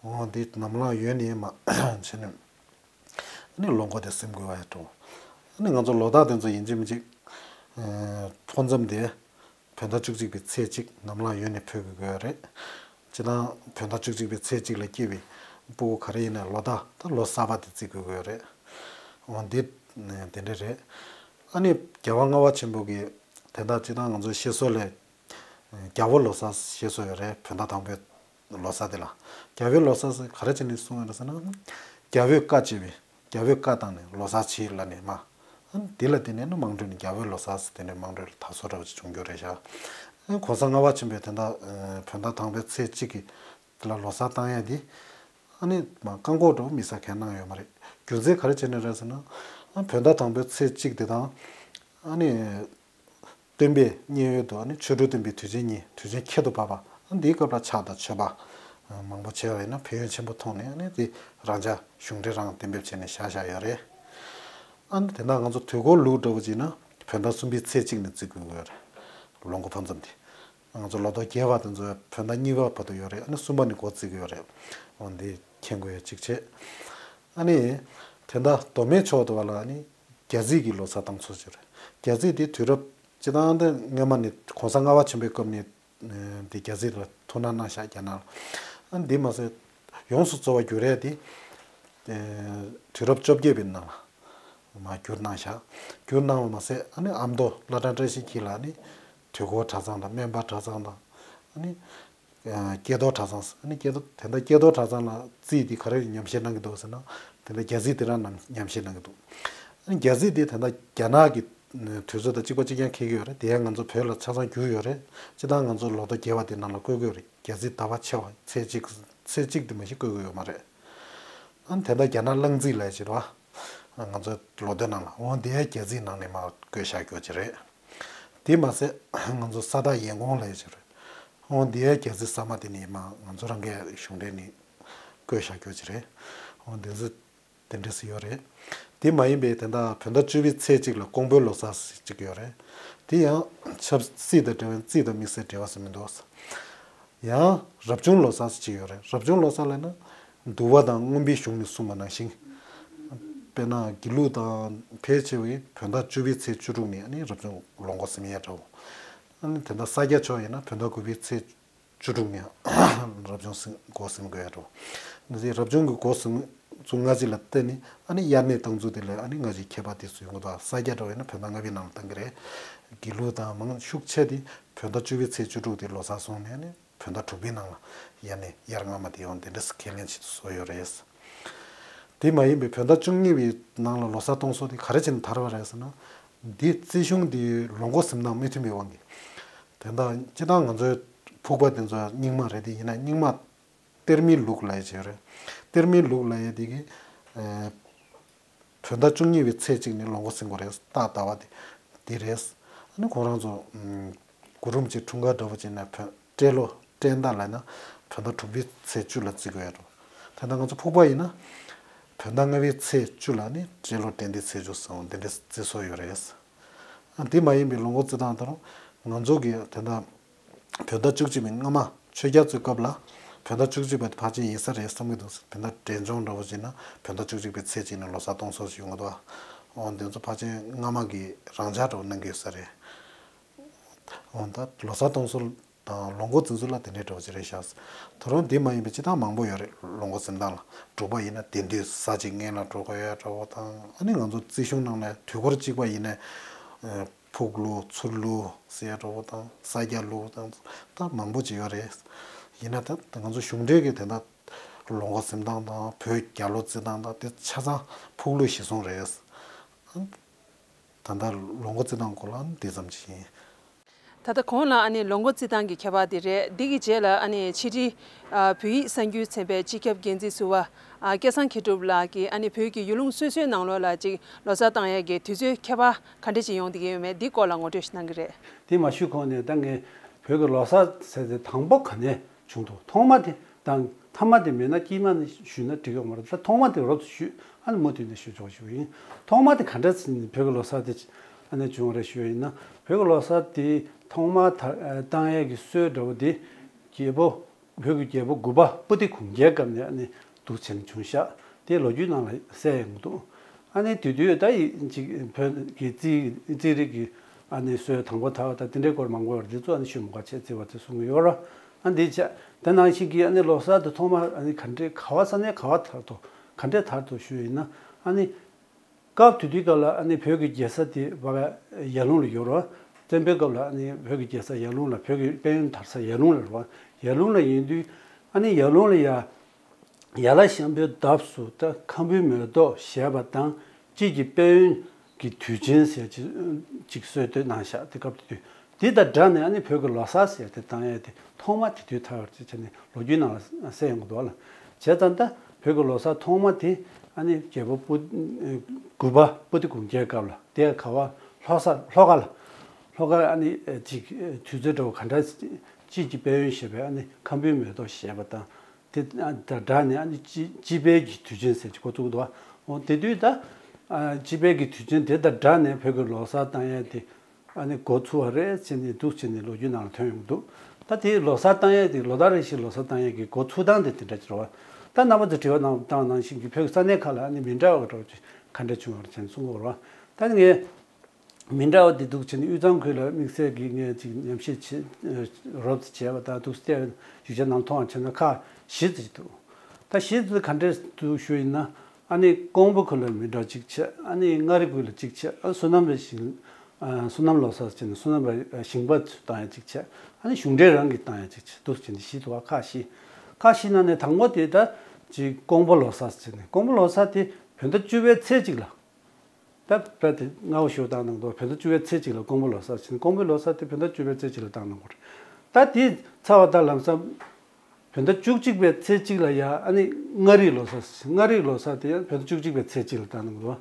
འོ་འདི་ནམ་ལངས་ཡོལ་ནས་མ་བྱས་ནས་ཨ་ནི་ལོ་འགོ་དེ་ཟིན་དགོས་པ་ཡོད་འགྲོ། ཨ་ནི་ང་ཚོ་ལོ་རྟགས་དེ་ཚོ་ཡིན་གཅིག་མིན་གཅིག་འཕོ་མཚམས་དེ། བོད་ཟླ་བཅུ་གཅིག་པའི་ཚེས་གཅིག་ནམ་ལངས་ཡོལ་ནས་འཕོ་དགོས་ཀྱི་ཡོད་རེད། སྤྱིར་བཏང་བོད་ཟླ་བཅུ་གཅིག་པའི་ཚེས་གཅིག་ལ་སྐྱེས་པའི་ཕྲུ་གུ་ག་རེ་ཡིན་ན་ལོ་ཟླ་ད་ལོ་གསར་པ་དེ་བརྩི་དགོས་ཀྱི་ཡོད་རེད། འོ་འདི་དེ་འདྲ་རེད། ཨ་ནི་རྒྱལ་བ་ལྔ་པ་ཆེན་པོ་གི་དེ་ལྟར་སྤྱིར་བཏང་ང་ཚོའི་བཤད་སྲོལ་ལས་རྒྱལ་པོ་ལོ་གསར་བཤད་སྲོལ་ཡོད་རེད། བོད་ཟླ་དང་པོའི་ལོ་གསར་དེ་ལ། རྒྱལ་པོའི་ལོ་གསར་ཟེར་ག་རེ་བྱས་ནས་གསུངས་ཡོད་རེད་ཟེར་ན། རྒྱལ་པོས་བཀའ་བཅད་པའི་རྒྱལ་པོས་བཀའ་བཏང་ནས་ལོ་གསར་བྱེད་ལབ་ནས་མ། ཨ་ནི་དེ་ལ་བརྟེན་ནས་ནི་དམངས་ཁྲོད་ནས་རྒྱལ་པོའི་ལོ་གསར་ཟེར་དེ་འདྲའི་དམངས་ཁྲོད་ལ་དར་སྲོལ་འདྲ་བོ་ཅིག་བྱུང་རྒྱུ་རེད་ཤག་ཨ་ནི་གོང་ས་ལྔ་པ་ཆེན་པོས་དེ་འདྲ་བོད་ཟླ་དང་པོའི་ཚེས་གཅིག་གི་དེ་ལ་ལོ་གསར་བཏང་ཡ་དེ། ཨ་ནི་མ་བཀག་འགོག་འདྲ་བོ་དམིགས་བསལ་གང་གནང་ཡོད་མ་རེད། རྒྱུ་མཚན་ག་རེ་བྱས་ནས་རེད་ཟེར་ན། ཨ་བོད་ཟླ་དང་པོའི་ཚེས་གཅིག་དེ་དང་། ཨ་ནི། སྟོན་པའི་མཉན་ཡོད་དུ་ཨ་ནི་ཆོ་འཕྲུལ་སྟོན་པའི་དུས་ཆེན་གཉིས་དུས་ཆེན་ཁྱད་དུ་འཕགས་པ་འདིའི་སྐབས་ལ་ཕྱག་དང་མཆོད་པ་མང་པོ་བྱས་པ་ཡིན་ན་ཕན་ཡོན་ཆེན་པོ་མཐོང་ནས་ཨ་ནི་དེ་རང་འཇགས་གཞུང་འབྲེལ་རང་གཏན་འབེབས་བྱས་ནས་བཞག་བཞག་ཡོད་རེད། ཨ་ནི་དེ་འདྲ་ང་ཚོ་དུས་འཁོར་ལུགས་འདྲ་བོ་བྱས་ན་བོད་ཟླ་གསུམ་པའི་ཚེས་གཅིག་ནས་བརྩི་དགོས་ཀྱི་ཡོད་རེད། ལོ་འགོ་འཕོ་མཚམས་དེ། ང་ཚོ་ལོ་ཐོ་བརྒྱད་པ་དེ་ཚོ་བོད་ཟླ་གཉིས་པ་བར་དུ་ཡོད་རེད། ཨ་ནི་གསུམ་པ་ནས་འགོ་བརྩི་གི་ཡོད་རེད། འོ་འདི་མཁྱེན་དགོས་ཡ་གཅིག་བྱས། ཨ་ནི། དེ་འདྲ་མདོ་སྨད་ཕྱོགས་དུ་བ་ལ་ཨ་ནི། རྒྱ་རྩིས་ཀྱི་ལོ་གསར་བཏང་ཚུལ་ཅིག་རེད། རྒྱ་རྩིས་དེ་དུས་རབས་སྤྱི་བཏང་དེ་སྔོན་མ་ནས་གོང་ས་ལྔ་པ་ཆེན་པོའི་སྐབས་ནས་དེ་རྒྱ་རྩིས་ལ་ཐུགས་སྣང་གནང་ཤག་རྒྱ་ནག་ལ། ཨ་ནི་འདི་མ་ཟད་ཡོངས་སུ་རྫོགས་པ་བསྒྱུར་ཡས་དེ་དུས་རབས་བཅོ་བརྒྱད་པའི་ནང་ལ་མར་བསྒྱུར་གནང་ཤག་བསྒྱུར་གནང་བ་མ་ཟད་ཨ་ནི་ཨ་མདོ་བླ་བྲང་བཀྲ་ཤིས་འཁྱིལ་ལ་ཨ་ནི་དུས་འཁོར་གྲྭ་ཚང་དང་སྨན་པ་གྲྭ་ཚང་དང་ཨ་ནི། ཀྱེ་རྡོར་གྲྭ་ཚང་ཟེར། ཨ་ནི་ཀྱེ་རྡོར་དེ་འདྲ་ཀྱེ་རྡོར་གྲྭ་ཚང་ལ་རྩིས་དེ་ག་རེ་ཉམས་བཞེས་གནང་གི་འདུག་ཟེར་ན། དེ་འདྲ་རྒྱ་རྩིས་དེ་རང་ནང་ཉམས་བཞེས་གནང་གི་འདུག་ཨ་ནི་རྒྱ་རྩིས་དེ་ད་ལྟ་རྒྱ་ནག་གི་དུས་ཚོད་དང་གཅིག་པ་གཅིག་རྐྱང་འཁེལ་གྱི་ཡོད་རེད། དེ་ཡང་ང་ཚོ་བོད་ལ་ཆ་ཚང་བསྒྱུར་ཡོད་རེད། སྤྱིར་བཏང་ང་ཚོ་ལོ་ཐོ་བརྒྱད་པ་དེ་ནང་ལ་བཀོད་ཀྱི་ཡོད་རེད། རྒྱ་རྩིས་ཟླ་བ་ཕྱེད་པ་ཚེས་གཅིག་ཚེས་གཅིག་དེ་མ་གཞི་བཀོད་ཀྱི་ཡོད་མ་རེད། ཨ་ནི་དེ་འདྲ་རྒྱ་ནག་གླང་རྩིས་ལབ་ཡ་ཅིག་རེད་བ། ང་ཚོའི་ལོ་ཐོའི་ནང་ལ་འོ་དེ་ཡང་རྒྱ་རྩིས་ནང་ནས་མར་བཀོད་བཞག་རྒྱུ་ཅིག་རེད། དེ་མ་ཟད་ང་ཚོ་ས་བདག་ཡན་གོང་ལབ་ཡ་ཅིག་རེད། འོ་འདི་ཡ་རྒྱ་རྩིས་གསར་མ་དེ་ནི་མ་ང་ཚོ་རང་གི་གཞུང་འབྲེལ་ནི་བཀོད་བཞག་རྒྱུ་ཅིག་རེད། འོ་འདི་ཚོ་དེ་འདྲ་ཟེར་ཡོད་རེད། དེ་མ་ཡིན་པའི་དེ་འདྲ་བོད་ཟླ་བཅུ་པའི་ཚེས་གཅིག་ལ་ཀོང་པོའི་ལོ་གསར་ཟེར་གཅིག་ཡོད་རེད། དེ་ཡང་ཆབ་སྲིད་དང་འབྲེལ་བའི་རྩིས་དང་དམིགས་བསལ་འབྲེལ་བ་ཟེར་མི་འདུག་ཡང་རབ་བྱུང་ལོ་གསར་ཟེར་གཅིག་ཡོད་རེད། རབ་བྱུང་ལོ་གསར་ལབ་ན། འདུལ་བ་དང་མངོན་པའི་གཞུང་ནས་གསུངས་པ་ནང་བཞིན། དཔེར་ན་དགེ་ལུགས་དང་ཕལ་ཆེ་བས་བོད་ཟླ་བཅུ་པའི་ཚེས་བཅུ་དྲུག་ནས་ཨ་ནི་རབ་བྱུང་ལོ་འགོ་ཟིན་ཡས་འདྲ་བོ། ཨ་ནི་དེ་འདྲ་ས་སྐྱ་ཕྱོགས་ཡིན་ན་བོད་ཟླ་དགུ་པའི་ཚེས་བཅུ་དྲུག་ནས་རབ་བྱུང་ཟིན་འགོ་ཟིན་དགོས་ཡས་འདྲ་བོ། འདི་རབ་བྱུང་གི་འགོ་ཟིན་ཚུལ་སྔ་ཕྱི་ལ་བརྟེན་ནས་ཨ་ནི་དབྱར་གནས་བཏང་ཚུལ་དེ་ལ་ཨ་ནི་སྔ་ཕྱི་ཁྱད་པར་དེ་ཚོ་ཡོང་གི་འདུག་ས་སྐྱ་འདྲ་བོ་ཡིན་ན་བོད་ཟླ་ལྔ་པའི་ནང་ལ་བཏང་གི་རེད། དགེ་ལུགས་དང་མང་ཤུགས་ཆེ་དེ་བོད་ཟླ་བཅུ་པའི་ཚེས་བཅུ་དྲུག་དེ་ལོ་གསར་སོང་ནས་ཨ་ནི། བོད་ཟླ་དྲུག་པའི་ནང་ལ་དབྱར་གནས་དབྱར་སྔ་མ་དེ་ཡང་དེ་འདྲ་སེ་ཁས་ལེན་བྱེད་དུ་བཟོས་ཡོད་རེད། དེ་མ་ཡིན་པའི་བོད་ཟླ་བཅུ་གཉིས་པའི་ནང་ལ་ལོ་གསར་གཏོང་སྲོལ་དེ་ག་རེ་བྱས་ནས་དར་བ་རེད་ཟེར་ན། འདི་རྩིས་གཞུང་དེའི་ལོ་འགོ་ཟིན་སྟངས་མི་མཐུན་པའི་དབང་གིས། དེ་འདྲ་སྤྱིར་བཏང་ང་ཚོའི་ཕུག་པ་དེ་ཚོ་རྙིང་མ་རེད་དེ་ཡིན་ན་རྙིང་མ་གཏེར་མའི་ལུགས་ལབ་ཡ་ཅིག་ཡོད་རེད། གཏེར་མའི་ལུགས་ལབ་ཡ་དེ་གི་བོད་ཟླ་བཅུ་གཉིས་པའི་ཚེས་གཅིག་ནས་ལོ་འགོ་ཟིན་དགོས་རེད། རྟགས་ཟླ་བ་དེ་དེ་རེད། ཨ་ནི་ཁོང་རང་ཚོ་གུ་རུམ་གྱི་འཁྲུངས་སྐར་འདྲ་བོ་བྱས་ན་བོད་སྤྲེལ་ལོ་སྤྲེལ་ཟླ་ལབ་ན་བོད་ཟླ་དྲུག་པའི་ཚེས་བཅུ་ལ་བརྩི་དགོས་ཡ་འགྲོ། ད་ལྟ་ང་ཚོ་ཕུག་པ་ཡིན་ན་བོད་ཟླ་ལྔ་པའི་ཚེས་བཅུ་ལ་ནི་སྤྲེལ་ལོ་སྤྲེལ་ཟླའི་ཚེས་བཅུ་སོང་འདི་འདྲའི་བརྩི་སྲོལ་ཡོད་རེད། ཨ་དེ་མ་ཡིན་པའི་ལོ་འགོ་བརྩི་སྟངས་ད་རུང་ང་ཚོ་གི་དེ་འདྲ། བོད་ཟླ་བཅུ་གཅིག་པའི་སྔ་མ་ཆོས་རྒྱལ་ཚོའི་སྐབས་ལ་བོད་ཟླ་བཅུ་གཅིག་པ་དེ་ཕལ་ཆེར་ཡིན་ས་རེད་བསམ་གྱི་འདུག་བོད་ཟླ་འབྲས་ལྗོངས་འདྲ་བོ་བྱས་ན་བོད་ཟླ་བཅུ་གཅིག་པའི་ཚེས་གཅིག་ནས་ལོ་གསར་གཏོང་སྲོལ་ཞིག་ཡོང་གི་འདུག་འོ་དེ་ཚོ་ཕལ་ཆེར་སྔ་མ་གི་རང་འཇགས་འདྲ་བོ་གནང་གི་ཡོད་ས་རེད། འོ་ད་ལོ་གསར་གཏོང་སྲོལ་དང་ལོ་འགོ་འཛིན་སྲོལ་ལ་དེ་འདྲའི་འདྲ་བོ་ཅིག་རེད་ཤག་ད་རུང་དེ་མ་ཡིན་པའི་སྤྱིར་བཏང་མང་པོ་ཡོད་རེད། ལོ་འགོ་འཛིན་སྟངས་ལ་འབྲུག་པ་ཡིན་ན་དེང་དུས་གཟའ་གཅིག་སྔོན་ལ་འགྲོ་དགོས་ཡ་འདྲ་བོ་དང་ཨ་ནི་ང་ཚོ་རྩིས་གཞུང་ནང་ནས་དུས་འཁོར་གཅིག་པ་ཡིན་ན། ཕུག་ལུག་ཚུར་ལུག་ཟེར་ཡ་འདྲ་བོ་དང་ས་སྐྱ་ལུག་དང་ད་མང་པོ་ཅིག་ཡོད་རེད། ཡིན་ན་ད་ང་ཚོ་གཞུང་འབྲེལ་གྱི་དེ་འདྲ་ལོ་འགོ་འཛིན་སྟངས་དང་བོད་རྒྱལ་ལོ་རྩི་སྟངས་དང་དེ་ཆ་ཚང་ཕུག་ལུག་གཞིར་བཟུང་རེད། ད་ལྟ་ལོ་འགོ་རྩི་སྟངས་སྐོར་ལ་འདི་ཙམ་ཅིག་ཡིན། ད་ལྟ་གོང་ལ་ཨ་ནི་ལོ་འགོ་རྩི་སྟངས་ཀྱི་ཁྱད་པར་དེ་རེད། འདི་གི་རྗེས་ལ་ཨ་ནི་ཕྱི་དྲིལ་ཨ་བོད་ཡིག་གསར་འགྱུར་ཚན་པའི་སྤྱི་ཁྱབ་འགན་འཛིན་ཟུར་པ་ཨ་སྐལ་བཟང་མཁས་གྲུབ་ལགས་ཀྱིས་ཨ་ནི་བོད་ཀྱི་ཡུལ་ལུང་སོ་སོའི་ནང་ལོགས་ལ་ཅིག་ལོ་གསར་བཏང་ཡས་ཀྱི་དུས་ཚོད་ཁྱད་པར་ག་འདྲ་ཅིག་ཡོང་བསྡད་ཀྱི་ཡོད་མེད་འདི་སྐོར་ལ་ངོ་སྤྲོད་ཞིག་གནང་གི་རེད། དེ་མ་ཞུས་གོང་ནས་ད་ངས་བོད་ཀྱི་ལོ་གསར་ཟེར་དེ་དང་པོ་ག་ནས་བྱུང་འདུག་ཐོག་མ་དེ་ད་ ཐ་མ་དེ་མེད་ན་དཀྱིལ་མ་ནས་ཞུས་ན་འགྲིག་ཡོད་མ་རེད། ད་ཐོག་མ་དེ་རོབ་ཏུ་ཞུས། ཨ་ནི་མུ་མཐུད་ནས་ཞུ་ཆོག་ཞུ་ཡིན། ཐོག་མ་དེ་ག་འདྲ་ཟེར་ནས་བོད་ཀྱི་ལོ་གསར་དེ་ཨ་ནི་བྱུང་བ་རེད་ཞུ་ཡིན་ན། བོད་ཀྱི་ལོ་གསར་དེ་ཐོག་མ་ད་བཏང་ཡས་ཀྱི་སྲོལ་འདྲ་བོ་དེ་རྒྱལ་པོ། བོད་ཀྱི་རྒྱལ་པོ་དགུ་པ་པུ་ཏི་གུང་རྒྱལ་སྐབས་ནས་ཨ་ནི་འདུག་བྱས་ནས་བྱུང་ཤག་དེ་ལོ་རྒྱུས་ནང་ལ་གསལ་ཡོང་གི་འདུག་ཨ་ནི་དེ་དུས་ད་ཡི་ཅིག་བོད་ཀྱི་རྩིས་རྩིས་རིག་གི་ཨ་ནི་སྲོལ་དང་པོ་དར་བ་དང་དེ་འདྲའི་སྐོར་མང་པོ་ཡོད་རེད། དེ་ཚོ་ཨ་ནི་ཤོད་མ་དགོས་བྱས་རྩིས་པ་དེ་གསུང་གི་ཡོད་ར། ཨ་འདི་བྱས་དེ་ནང་བཞིན་གྱི་ཨ་ནི་ལོ་གསར་དུ་ཐོག་མར་ཨ་ནི་ག་འདྲའི་ག་བ་ས་ནས་ག་བ་དར་ཐོག་ག་འདྲའི་དར་ཐོག་ཞུས་ཡིན་ན། ཨ་ནི་སྐབས་དེ་དུས་སྐབས་ལ་ཨ་ནི་བོད་ཀྱི་རྒྱལ་ས་དེ་བ་ཡར་ཀླུང་ལ་ཡོད་ར། བཙན་པོའི་སྐབས་ལ་ཨ་ནི་བོད་ཀྱི་རྒྱལ་ས་ཡར་ཀླུང་ལ་བོད་ཀྱི་དཔལ་ཡོན་དར་ས་ཡར་ཀླུང་ལ་ར། ཡར་ཀླུང་ལ་ཡིན་དུས་ཨ་ནི་ཡར་ཀླུང་ལ་ཡ། ཡར་ལ་ཤམ་པོའི་འདབས་སུ་ད་ཁམ་བུའི་མེ་ཏོག་བཞད་པ་དང་དཔྱིད་ཀྱི་དཔལ་ཡོན་གྱི་དུས་ཆེན་ཟེར་ཅིག་ཅིག་སྲོལ་གཏོད་གནང་ཤག་དེ་སྐབས་དེ་དུས་དེ་དང་སྦྲགས་ནས་ཨ་ནི་བོད་ཀྱི་ལོ་གསར་ཟེར་དེ་བཏང་ཡས་དེ་ཐོག་མ་དེ་དུས་དར་བར་ཅིག་བྱས་ནས་ལོ་རྒྱུས་ནང་ལ་གསལ་ཡོང་གི་འདུག་ལ། བྱས་ཙང་ད་བོད་ཀྱི་ལོ་གསར་ཐོག་མ་དེ་ཨ་ནི་རྒྱལ་པོ་པུ་དགུ་པ་པུ་ཏི་གུང་རྒྱལ་སྐབས་ལ་དེ་ག་བ་ལྷོ་ས་ལྷོ་ཁ་ལ་ལྷོ་ཁ་ཨ་ནི་ཅིག་དུས་ཚོད་འདྲ་བོ་ག་འདྲ་དཔྱིད་ཀྱི་དཔལ་ཡོན་ཞེས་པའི་ཨ་ནི་ཁམ་བུའི་མེ་ཏོག་བཞད་པ་དང་། དེ་དང་སྦྲགས་ནས་ཨ་ནི་དཔྱིད་དཔྱིད་དཔལ་གྱི་དུས་ཆེན་ཟེར་གྱི་འགོ་བཙུགས་འདུག་འོ་དེ་དུས་ད་དཔྱིད་དཔལ་གྱི་དུས་ཆེན་དེ་དང་སྦྲགས་ནས་བོད་ཀྱི་ལོ་གསར་བཏང་ཡས་དེ་ཨ་ནི་འགོ་ཚུགས་པ་རེད་ཟེར་ནས་འདུག་ཟེར་ནས་ལོ་རྒྱུས་ནང་ལ་ཐོན་ཡོང་གི་འདུག་ད་དེ་ལོ་གསར་བཏང་ཡས་དེ་ལོ་ལྟར་རེ་བཞིན་ལོ་གསར་བཏང་ཡས་ཀྱི་འགོ་ཚུགས་སྟངས་དེ་དེ་འདྲ་ཅིག་རེད་བ། ད་རྣམ་པ་ཚོས་དྲི་བ་གནང་བཏང་ནང་བཞིན་གྱི་བོད་ཀྱི་ས་གནས་ཁག་ལ་ཨ་ནི་མི་འདྲ་བ་འདྲ་བོ་ཅིག་ག་འདྲ་བྱུང་བ་རེད་ཟེར་ནས་གསུང་གི་ཡོད་རེད་བ། ད་ནི་ངས། མི་འདྲ་བ་འདི་འདུག་བྱས་ནས་དབུས་གཙང་ཁུལ་ལ་དམིགས་བསལ་གྱི་ངས་ཅིག་ཉམས་ཞིབ་བྱེད་རོབ་ཙམ་བྱས་པ་དང་འདུག་བལྟས་ཡིག་ཆ་ནང་མཐོང་བ་བྱས་ན་ཁག་བཞི་ཙམ་འདུག་ད་བཞི་ཙམ་ག་འདྲས་འདུག་ཞུ་ཡིན་ན། ཨ་ནི་ཀོང་པོ་ཁུལ་ལ་མི་འདྲ་གཅིག་བྱས། ཨ་ནི་མངའ་རིས་ཁུལ་ལ་གཅིག་བྱས། ཨ་བསོད་ནམས་པའི་ཞིང་ཨ་བསོད་ནམས་ལོ་གསར་བྱས་ནས་བསོད་ནམས་པ་ཞིང་པ་ཚོས་བཏང་ཡ་གཅིག་བྱས། ཨ་ནི་གཞུང་འབྲེལ་རང་གིས་བཏང་ཡ་གཅིག་བྱས། འདུག་བྱས་ནས་བཞི་འདུག་ཁག་བཞི། ཁག་བཞི་ནང་ནས་དང་པོ་དེ་ད་ཅིག་ཀོང་པོ་ལོ་གསར་བྱས་ནས་ཀོང་པོ་ལོ་གསར་དེ་བོད་ཟླ་བཅུ་པའི་ཚེས་གཅིག་ལ། ད་དཔེ་དེ་སྔ་བོ་ཞིག་བཏང་གནང་འདུག་བོད་ཟླ་བཅུ་པའི་ཚེས་གཅིག་ལ་ཀོང་པོ་ལོ་གསར་ཕྱིན། ཀོང་པོའི་ལོ་གསར་དེ་བོད་ཟླ་བཅུ་པའི་ཚེས་གཅིག་ལ་བཏང་གནང་དགོས་རེད། ད་དེ་ཚར་བ་ད་ལམ་སང་བོད་ཟླ་བཅུ་གཅིག་པའི་ཚེས་གཅིག་ལ་ཡ་ཨ་ནི་མངའ་རིས་ལོ་གསར། མངའ་རིས་ལོ་གསར་དེ་ཡང་བོད་ཟླ་བཅུ་གཅིག་པའི་ཚེས་གཅིག་ལ་བཏང་གནང་འདུག་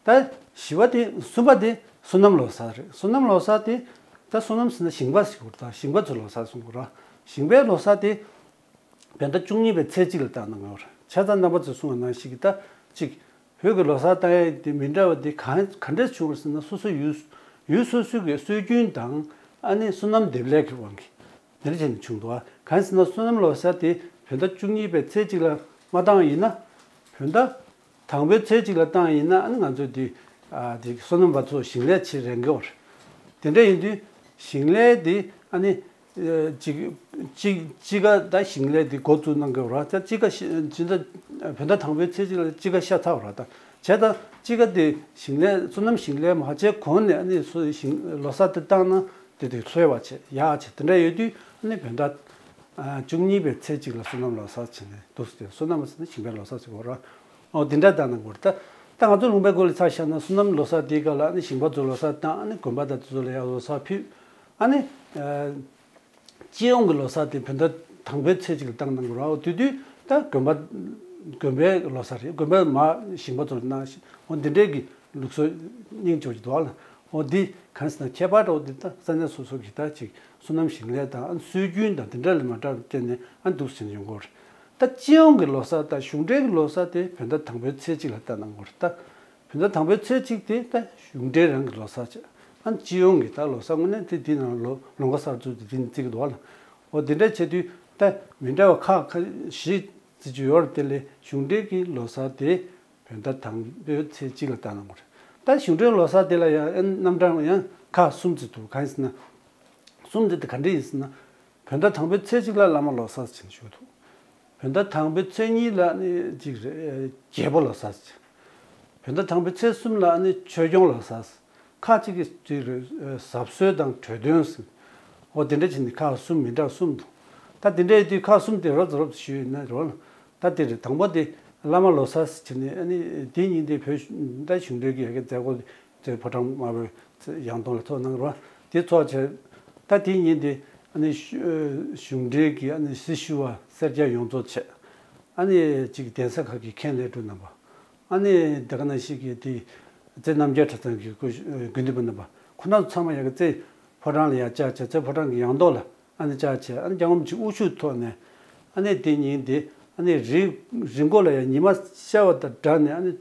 ད་བཞི་པ་དེ་གསུམ་པ་དེ་བསོད་ནམས་ལོ་གསར་རེད། བསོད་ནམས་ལོ་གསར་དེ་ད་བསོད་ནམས་ཟེར་ན་ཞིང་པ་ཟེར་དགོས་རེད། ད་ཞིང་པ་ཚོའི་ལོ་གསར་གསུང་དགོས་རེད། ཞིང་པའི་ལོ་གསར་དེ་བོད་ཟླ་བཅུ་གཉིས་པའི་ཚེས་གཅིག་ལ་བཏང་གནང་ཡོད་རེད། བྱས་ཙང་རྣམ་པ་ཚོས་གསུངས་པ་ནང་བཞིན་གྱི་ད་གཅིག་བོད་ཀྱི་ལོ་གསར་བཏང་ཡས་དེ་མི་འདྲ་བ་དེ་གང་ག་འདྲས་བྱུང་བ་ཟེར་ན། སོ་སོ་ཡུལ་ཡུལ་སོ་སོའི་གི་སྲོལ་རྒྱུན་དང་ཨ་ནི་བསོད་ནམས་འདེབས་ལས་ཀྱི་དབང་གིས་དེ་འདྲ་བྱས་ནས་བྱུང་འདུག་གང་ཟེར་ན་བསོད་ནམས་ལོ་གསར་དེ་བོད་ཟླ་བཅུ་གཉིས་པའི་ཚེས་གཅིག་ལ་མ་བཏང་ཡིན་ན། བོད་ཟླ་དང་པོའི་ཚེས་གཅིག་ལ་བཏང་ཡིན་ན་ཨ་ནི་ང་ཚོས་དེ་ཨ་དེ་བསོད་ནམས་པ་ཚོ་ཞིང་ལས་བྱེད་རན་གྱི་ཡོད་རེད། དེ་འདྲ་ཡིན་དུས་ཞིང་ལས་དེ་ཨ་ནི། ཅིག་ཅིག་ཅིག་ག་ད་ཞིང་ལས་དེ་འགོ་བཙུགས་གནང་གི་རེད། ད་ཅིག་ག་ཤི་ཅི་འདྲ་བོད་ཟླ་དང་པོའི་ཚེས་གཅིག་ལ་ཅིག་ག་ཤ་ཚ་བ་རེད། ད་བྱས་ད་ཅིག་ག་དེ་ཞིང་ལས་བསོད་ནམས་ཞིང་ལས་མ་བྱས་གོང་ནས་ཨ་ནི་སོ་ཞིང་ལོ་གསར་དེ་བཏང་ན་དེ་དེ་ལྷོད་པ་བྱས་ཡག་བྱས་དེ་འདྲ་ཡོད་དུས་ཨ་ནི་བོད་ཟླ་བཅུ་གཉིས་པའི་ཚེས་གཅིག་ལ་བསོད་ནམས་ལོ་གསར་བྱས་ནས་འདུག་སེ་བསོད་ནམས་ཟེར་ན་ཞིང་པའི་ལོ་གསར་ཟེར་གོ་རེད། ཨོ་དེ་འདྲ་བཏང་གནང་གི་རེད། ད་ད་ང་ཚོ་ལུང་པའི་སྐོར་ལ་ཆ་བཞག་ན་བསོད་ནམས་ལོ་གསར་དེའི་སྐབས་ལ་ཨ་ནི་ཞིང་པ་ཚོ་ལོ་གསར་བཏང་། ཨ་ནི་དགོན་པ་དང་དེ་ཚོ་ལ་ཡང་ལོ་གསར་ཕུལ། ཨ་ནི། སྤྱི་ཡོངས་ཀྱི་ལོ་གསར་དེ་བོད་ཟླ་དང་པོའི་ཚེས་གཅིག་ལ་བཏང་གནང་དགོས་རེད། འོ་དེ་དུས་ད་དགོན་པ་དགོན་པའི་ལོ་གསར་རེད། དགོན་པའི་མ་ཞིང་པ་ཚོར་གནང་ཞིང་འོ་འདི་འདྲའི་གི་ལུགས་སྲོལ་སྙིང་རྗེ་པོ་ཅིག་འདུག་ཨ་ལ། འོ་འདི་གང་ཟེར་ན་ཁྱད་པར་འདྲ་བོ་འདི་ད་ས་གནས་སོ་སོ་གི་ད་ཅིག་བསོད་ནམས་ཞིང་ལས་དང་ཨ་སྲོལ་རྒྱུན་དང་འདི་འདྲ་ལ་མ་འདྲ་བརྟེན་ནས་ཨ་འདུག་ཟིན་ཡོང་གི་རེད། ད་སྤྱི་ཡོངས་ཀྱི་ལོ་གསར་དང་གཞུང་འབྲེལ་གྱི་ལོ་གསར་དེ་བོད་ཟླ་དང་པོའི་ཚེས་གཅིག་ལ་བཏང་གནང་དགོས་རེད། ད། བོད་ཟླ་དང་པོའི་ཚེས་གཅིག་དེ་ད་གཞུང་འབྲེལ་རང་གི་ལོ་གསར་བྱས། ཨ་སྤྱི་ཡོངས་ཀྱི་ད་ལོ་གསར་དངོས་གནས་དེ་འདི་ནང་ལོ་ལོ་འགོ་གསར་བཙུགས་དེ་འདི་ནས་བརྩི་གི་འདུག་བ་ལ། འོ་དེ་འདྲ་བྱེད་དུས་ད་མི་འདྲ་བ་ཁག་ཁ་བཞི་བརྩི་རྒྱུ་ཡོད་རེད། དེ་ལས་གཞུང་འབྲེལ་གྱི་ལོ་གསར་དེ་བོད་ཟླ་དང་པོའི་ཚེས་གཅིག་ལ་བཏང་གནང་དགོས་རེད། ད་གཞུང་འབྲེལ་ལོ་གསར་དེ་ལ་ཡང་རྣམ་གྲངས་ཡང་ཁག་གསུམ་བརྩི་འདུག་གང་ཡིན་ཟེར་ན། གསུམ་དེ་དེ་ག་འདྲ་ཡིན་ཟེར་ན། བོད་ཟླ་དང་པོའི་ཚེས་གཅིག་ལ་བླ་མ་ལོ་གསར་ཟེར་ཞུ་འདུག་བོད་ཟླ་དང་པོའི་ཚེས་གཉིས་ལ་ནི་གཅིག་རེད། རྒྱལ་པོ་ལོ་གསར་ཟེར། བོད་ཟླ་དང་པོའི་ཚེས་གསུམ་ལ་ནི་ཆོས་སྐྱོང་ལོ་གསར་ཟེར། ཁག་གཅིག་གིས་གཅིག་རེད། ཟབ་གསོལ་དང་གྲོས་སྟོན་ཟེར། འོ་དེ་འདྲ་བྱས་ནས་ཁག་གསུམ་མི་འདྲ་གསུམ་འདུག་ད་དེ་འདྲ་ཡིན་དུས་ཁག་གསུམ་དེ་རོབ་ཙམ་རོབ་ཙམ་ཞུས་ཡིན་ན་རོ། ད་དེ་རེད། དང་པོ་དེ་བླ་མ་ལོ་གསར་ཟེར་ནས་ཨ་ནི་དེ་ཉིན་དེ་བོད་ད་གཞུང་འབྲེལ་གྱི་ཡ་གི་མཛད་སྒོ་དེ་ཕོ་བྲང་དམར་པོའི་ཡང་སྟོང་ལ་ཚོགས་གནང་རོགས། དེ་ཚོགས་བྱས། ད་དེ་ཉིན་དེ་ཨ་ནི་གཞུང་འབྲེལ་གྱི་ཨ་ནི་སྲི་ཞུ་བ་སེར་སྐྱ་ཡོངས་རྫོགས་བྱས། ཨ་ནི་གཅིག་གདན་ས་ཁག་གི་མཁན་ལས་དྲུང་རྣམ་པ། ཨ་ནི་དེ་ག་ནང་བཞིན་གྱི་དེ་རྩེ་རྣམ་རྒྱལ་གྲྭ་ཚང་གི་སྐུ་དགོན་སྡེ་པ་རྣམ་པ་ཁོ་རང་ཚོ་ཚང་མ་ཡ་གི་རྩེ་ཕོ་བྲང་ལ་ཡར་བཅར་བྱས། རྩེ་ཕོ་བྲང་གི་ཡང་ཐོག་ལ་ཨ་ནི་བཅར་བྱས། ཨ་ནི་སྐྱབས་མགོན་ཆེན་པོ་དབུ་བཞུགས་ཐོག་ནས་ ཨ་ནི་དེ་ཉིན་དེ་ཨ་ནི་རི་རི་མགོ་ལ་ཡང་ཉི་མ་ཤར་བ་དང་སྦྲགས་ནས། ཨ་ནི་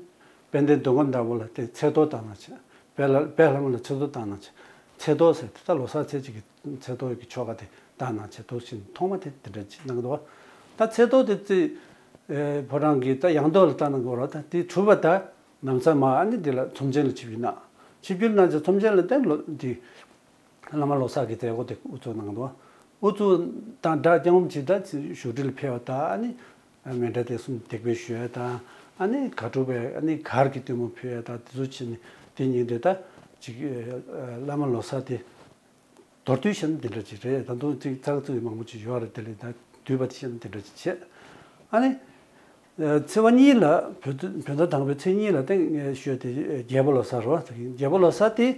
དཔལ་ལྡན་མདོ་ཁམས་བདག་པོ་ལ་དེ་ཚེས་གཏོར་བཏང་གནང་བྱས། དཔལ་ལ་དཔལ་ལྷ་མོ་ལ་ཚེས་གཏོར་བཏང་གནང་བྱས། ཚེས་གཏོར་ཟེར་དེ་ད་ལོ་གསར་ཚེས་གཅིག་གི་ཚེས་གཏོར་གྱི་ཆོ་ག་དེ་བཏང་གནང་བྱས་འདུག་ཟེར། ཐོག་མ་དེ་དེ་འདྲ་ཅིག་གནང་འདུག། ད་ཚེས་གཏོར་དེ་ཚེ་ཨེ་ཕོ་བྲང་གི་ད་ཡང་སྟོད་ལ་བཏང་གནང་དགོས་རེད། ད་དེ་གྲུབ་པ་ད་ལམ་སང་མར་ཨ་ནི་དེ་ལ་ཚོམས་ཆེན་ལ་ཆིབས་བསྒྱུར་གནང་། ཆིབས་བསྒྱུར་གནང་བྱས་ཚོམས་ཆེན་ལ་བརྟེན་ལོ་དེ་བླ་མ་ལོ་གསར་གྱི་མཛད་སྒོ་དེ་དབུ་འཛུགས་གནང་འདུག། དབུ་འཛུགས་དང་སྦྲགས་སྐྱབས་མགོན་ཆེན་ད་བཞུགས་ཁྲི་ལ་ཕེབས་པ་དང་། ཨ་ནི་མཎྜལ་རྟེན་གསུམ་འདེགས་འབུལ་ཞུ་ཡ་དང་། ཨ་ནི་གར་སྒྲུབ་པའི་ཨ་ནི་གར་གྱི་སྟོན་མོ་ཕུལ་ཡ་དང་། དེ་ཚོ་བྱས་ནས་དེ་ཉིན་དེ་ད་ཅིག་ཨ་བླ་མ་ལོ་གསར་དེ་མདོར་བསྡུས་བཤད་ན་དེ་འདྲ་ཅིག་རེད། ད་དུང་ཅིག་ཙག་ཙིག་མང་པོ་ཅིག་ཡོད་རེད། དེ་ལས་ད་བསྡུས་པ་དེ་བཤད་ན་དེ་འདྲ་ཅིག་བྱས། ཨ་ནི་ཚེས་པ་གཉིས་ལ་བོད་བོད་ཟླ་དང་པོའི་ཚེས་གཉིས་ལ་དེ་ངས་ཞུས་དེ་རྒྱལ་པོ་ལོ་གསར་རོ། རྒྱལ་པོ་ལོ་གསར་དེ་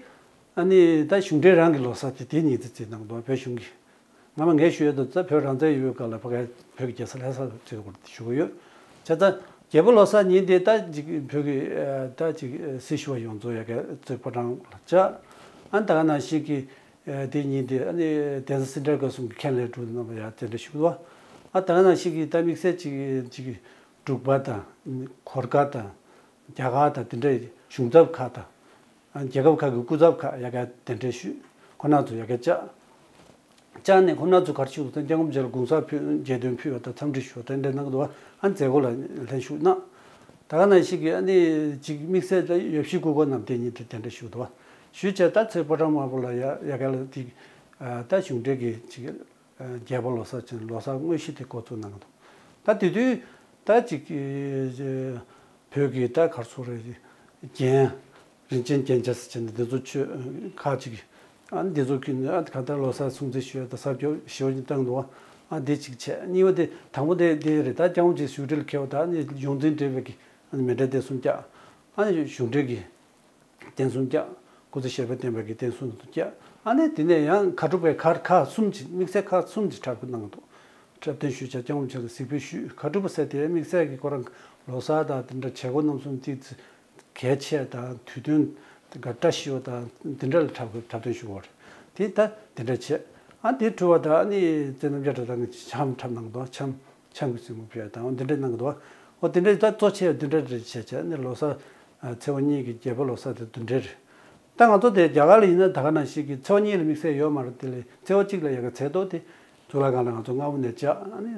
ཨ་ནི་ད་གཞུང་འབྲེལ་རང་གི་ལོ་གསར་དེ་དེ་ཉིན་དེ་བརྩི་གནང་འདུག། བོད་གཞུང་གིས། སྔ་མ་ངས་ཞུས་ཡོད་དོ། ད་བོད་རང་བཙན་ཡོད་སྐབས་ལ་ཕ་གིའི་བོད་ཀྱི་རྒྱལ་ས་ལྷ་ས་ལ་བརྩི་དགོས་ཞུ་གི་ཡོད། བྱས་ཙང་རྒྱལ་པོ་ལོ་གསར་ཉིན་དེ་ད་ཅིག་བོད་ཀྱི་ཨ་ད་ཅིག་སྲི་ཞུ་བ་ཡོངས་རྫོགས་ཡ་གི་བརྩི་ཕོ་བྲང་ལ་བཅར། ཨ་ད་ག་ནང་བཞིན་གྱི་ཨ་དེ་ཉིན་དེ་ཨ་ནི་གདན་ས་སེ་འབྲས་དགོན་གསུམ་གྱི་མཁན་ལས་དྲུང་རྣམ་པ་ཡ་དེ་འདྲ་ཞུ་གི་འདུག། ཨ་ད་ག་ནང་བཞིན་གྱི་ད་དམིགས་བསལ་ཅིག་ཅིག་འབྲུག་པ་དང་གོར་ཁ་དང་རྒྱ་གར་དང་། དེ་འདྲའི་གཞུང་ཚབ་ཁག་དང་། ཨ་རྒྱལ་ཁབ་ཁག་གི་སྐུ་ཚབ་ཁག་ཡ་གི་གདན་འདྲེན་ཞུས། ཁོང་རྣམ་ཚོ་ཡ་གི་བཅར། བཅར་ནས་ཁོང་རྣམ་ཚོ་ག་རེ་ཞུ་དང་། སྐྱབས་མགོན་རྗེ་ལ་དགུང་གསར་ཕུལ། རྒྱལ་དོན་ཕུལ་བ་དང་འཚམས་འདྲི་ཞུ་བ་དེ་འདྲ་གནང་གི་འདུག། ཨ་མཛད་སྒོ་ལ་ལྷན་ཞུགས་གནང་། ད་ག་ནང་བཞིན་གྱི་ཨ་ནི་ཅིག་དམིགས་བསལ་ད་ཡབ་གཞིས་སྐུ་འཁོར་རྣམས་དེ་ཉིན་དེ་གདན་འདྲེན་ཞུས་འདུག། ཞུས་བྱས་ད་ཚེ་ཕོ་བྲང་དམར་པོ་ལ་ཡ་ཡ་ག་ལ་དེ་ཨ་ད་གཞུང་འབྲེལ་གྱི་ཅིག་རྒྱལ་པོ་ལོ་གསར་ཅན་ལོ་གསར་དངོས་གཞི་དེ་འགོ་བཙུགས་གནང་གི་འདུག། ད་དེ་དུས་ད་ཅིག་བོད་ཀྱི་ད་ག་རེ་ཟེར་དགོས་རེད། རྒྱན། རིན་ཆེན་རྒྱན་ཆ་ཟེར་བྱས་ནས་འདི་ཚོ་མཆོད་ཁག་ཅིག། ཨ་འདི་ཚོ་གི་ཨ་གང་ལྟར་ལོ་གསར་སྲུང་བརྩི་ཞུ་ཡ་དང་གཟབ་རྒྱབ་ཞེ་པོ་ཅིག་བཏང་འདུག། ཨ་འདི་གཅིག་བྱས། གཉིས་པ་དེ་དང་པོ་དེ་འདི་རེད། ད་སྐྱབས་མགོན་ཆེན་བཞུགས་ཁྲི་ལ་འཁེལ་བ་དང་། ཨ་ནི་ཡོངས་འཛིན་བགྲེས་པའི་གི་ཨ་ནི་མཎྜལ་རྟེན་གསུམ་བཀྱག། ཨ་ནི་གཞུང་འབྲེལ་གྱི་རྟེན་གསུམ་བཀྱག། སྐུ་ཚེ་ཞབས་པད་བརྟན་པའི་གི་རྟེན་གསུམ་བཀྱག། ཨ་ནི་དེ་ནས་ཡང་གར་སྒྲུབ་པའི་གར་ཁག་གསུམ་གྱི་དམིགས་བསལ་ཁག་གསུམ་གྱི་འཁྲབ་སྟོན་གནང་འདུག། འཁྲབ་སྟོན་ཞུས་བྱས་སྐྱབས་མགོན་ཆེན་ལ་གཟིགས་འབུལ་ཞུས། གར་སྒྲུབ་པ་ཟེར་དེ་དམིགས་བསལ་གྱི་ཁོ་རང་ལོ་གསར་དང་དེ་འདྲ་བྱེད་སྒོ་རྣམ་གསུམ་ཏིག་གལ་ཆེ་དང་དུས་སྟོན་བཀྲ་ཤིས་པ་དང་དེ་འདྲ་ལ་འཁྲབ་འཁྲབ་སྟོན་ཞུ་བ་རེད། དེ་ད་དེ་འདྲ་བྱས། ཨ་དེ་གྲུབ་པ་དང་ཨ་ནི་བསོད་ནམས་རྒྱ་གྲྭ་ཚང་གིས་འཆམ་འཁྲབ་གནང་འདུག། འཆམ། འཆམ་གྱི་རྩེད་མོ་ཕུལ་ཡ་དང་འོ་འདི་འདྲ་གནང་གི་འདུག། འོ་དེ་འདྲ་ད་གཙོ་ཆེ་བ་འདི་འདྲ་རེ་བྱས་བྱས་ནས་ལོ་གསར་ཨ་ཚེས་པ་གཉིས་ཀྱི་རྒྱལ་པོ་ལོ་གསར་དེ་འདི་འདྲ་རེད། ད་ང་ཚོ་དེ་རྒྱ་གར་ལ་ཡིན་ན་ད་ག་ནང་བཞིན་གྱི་ཚེས་པ་གཉིས་ལ་དམིགས་བསལ་ཡོད་མ་རེད། དེ་ལས་ཚེས་པ་གཅིག་ལ་ཡ་གི་ཚེས་གཏོར་དེ་གཙུག་ལག་ཁང་ལ་ང་ཚོ་སྔ་པོ་ནས་བཅར། ཨ་ནི་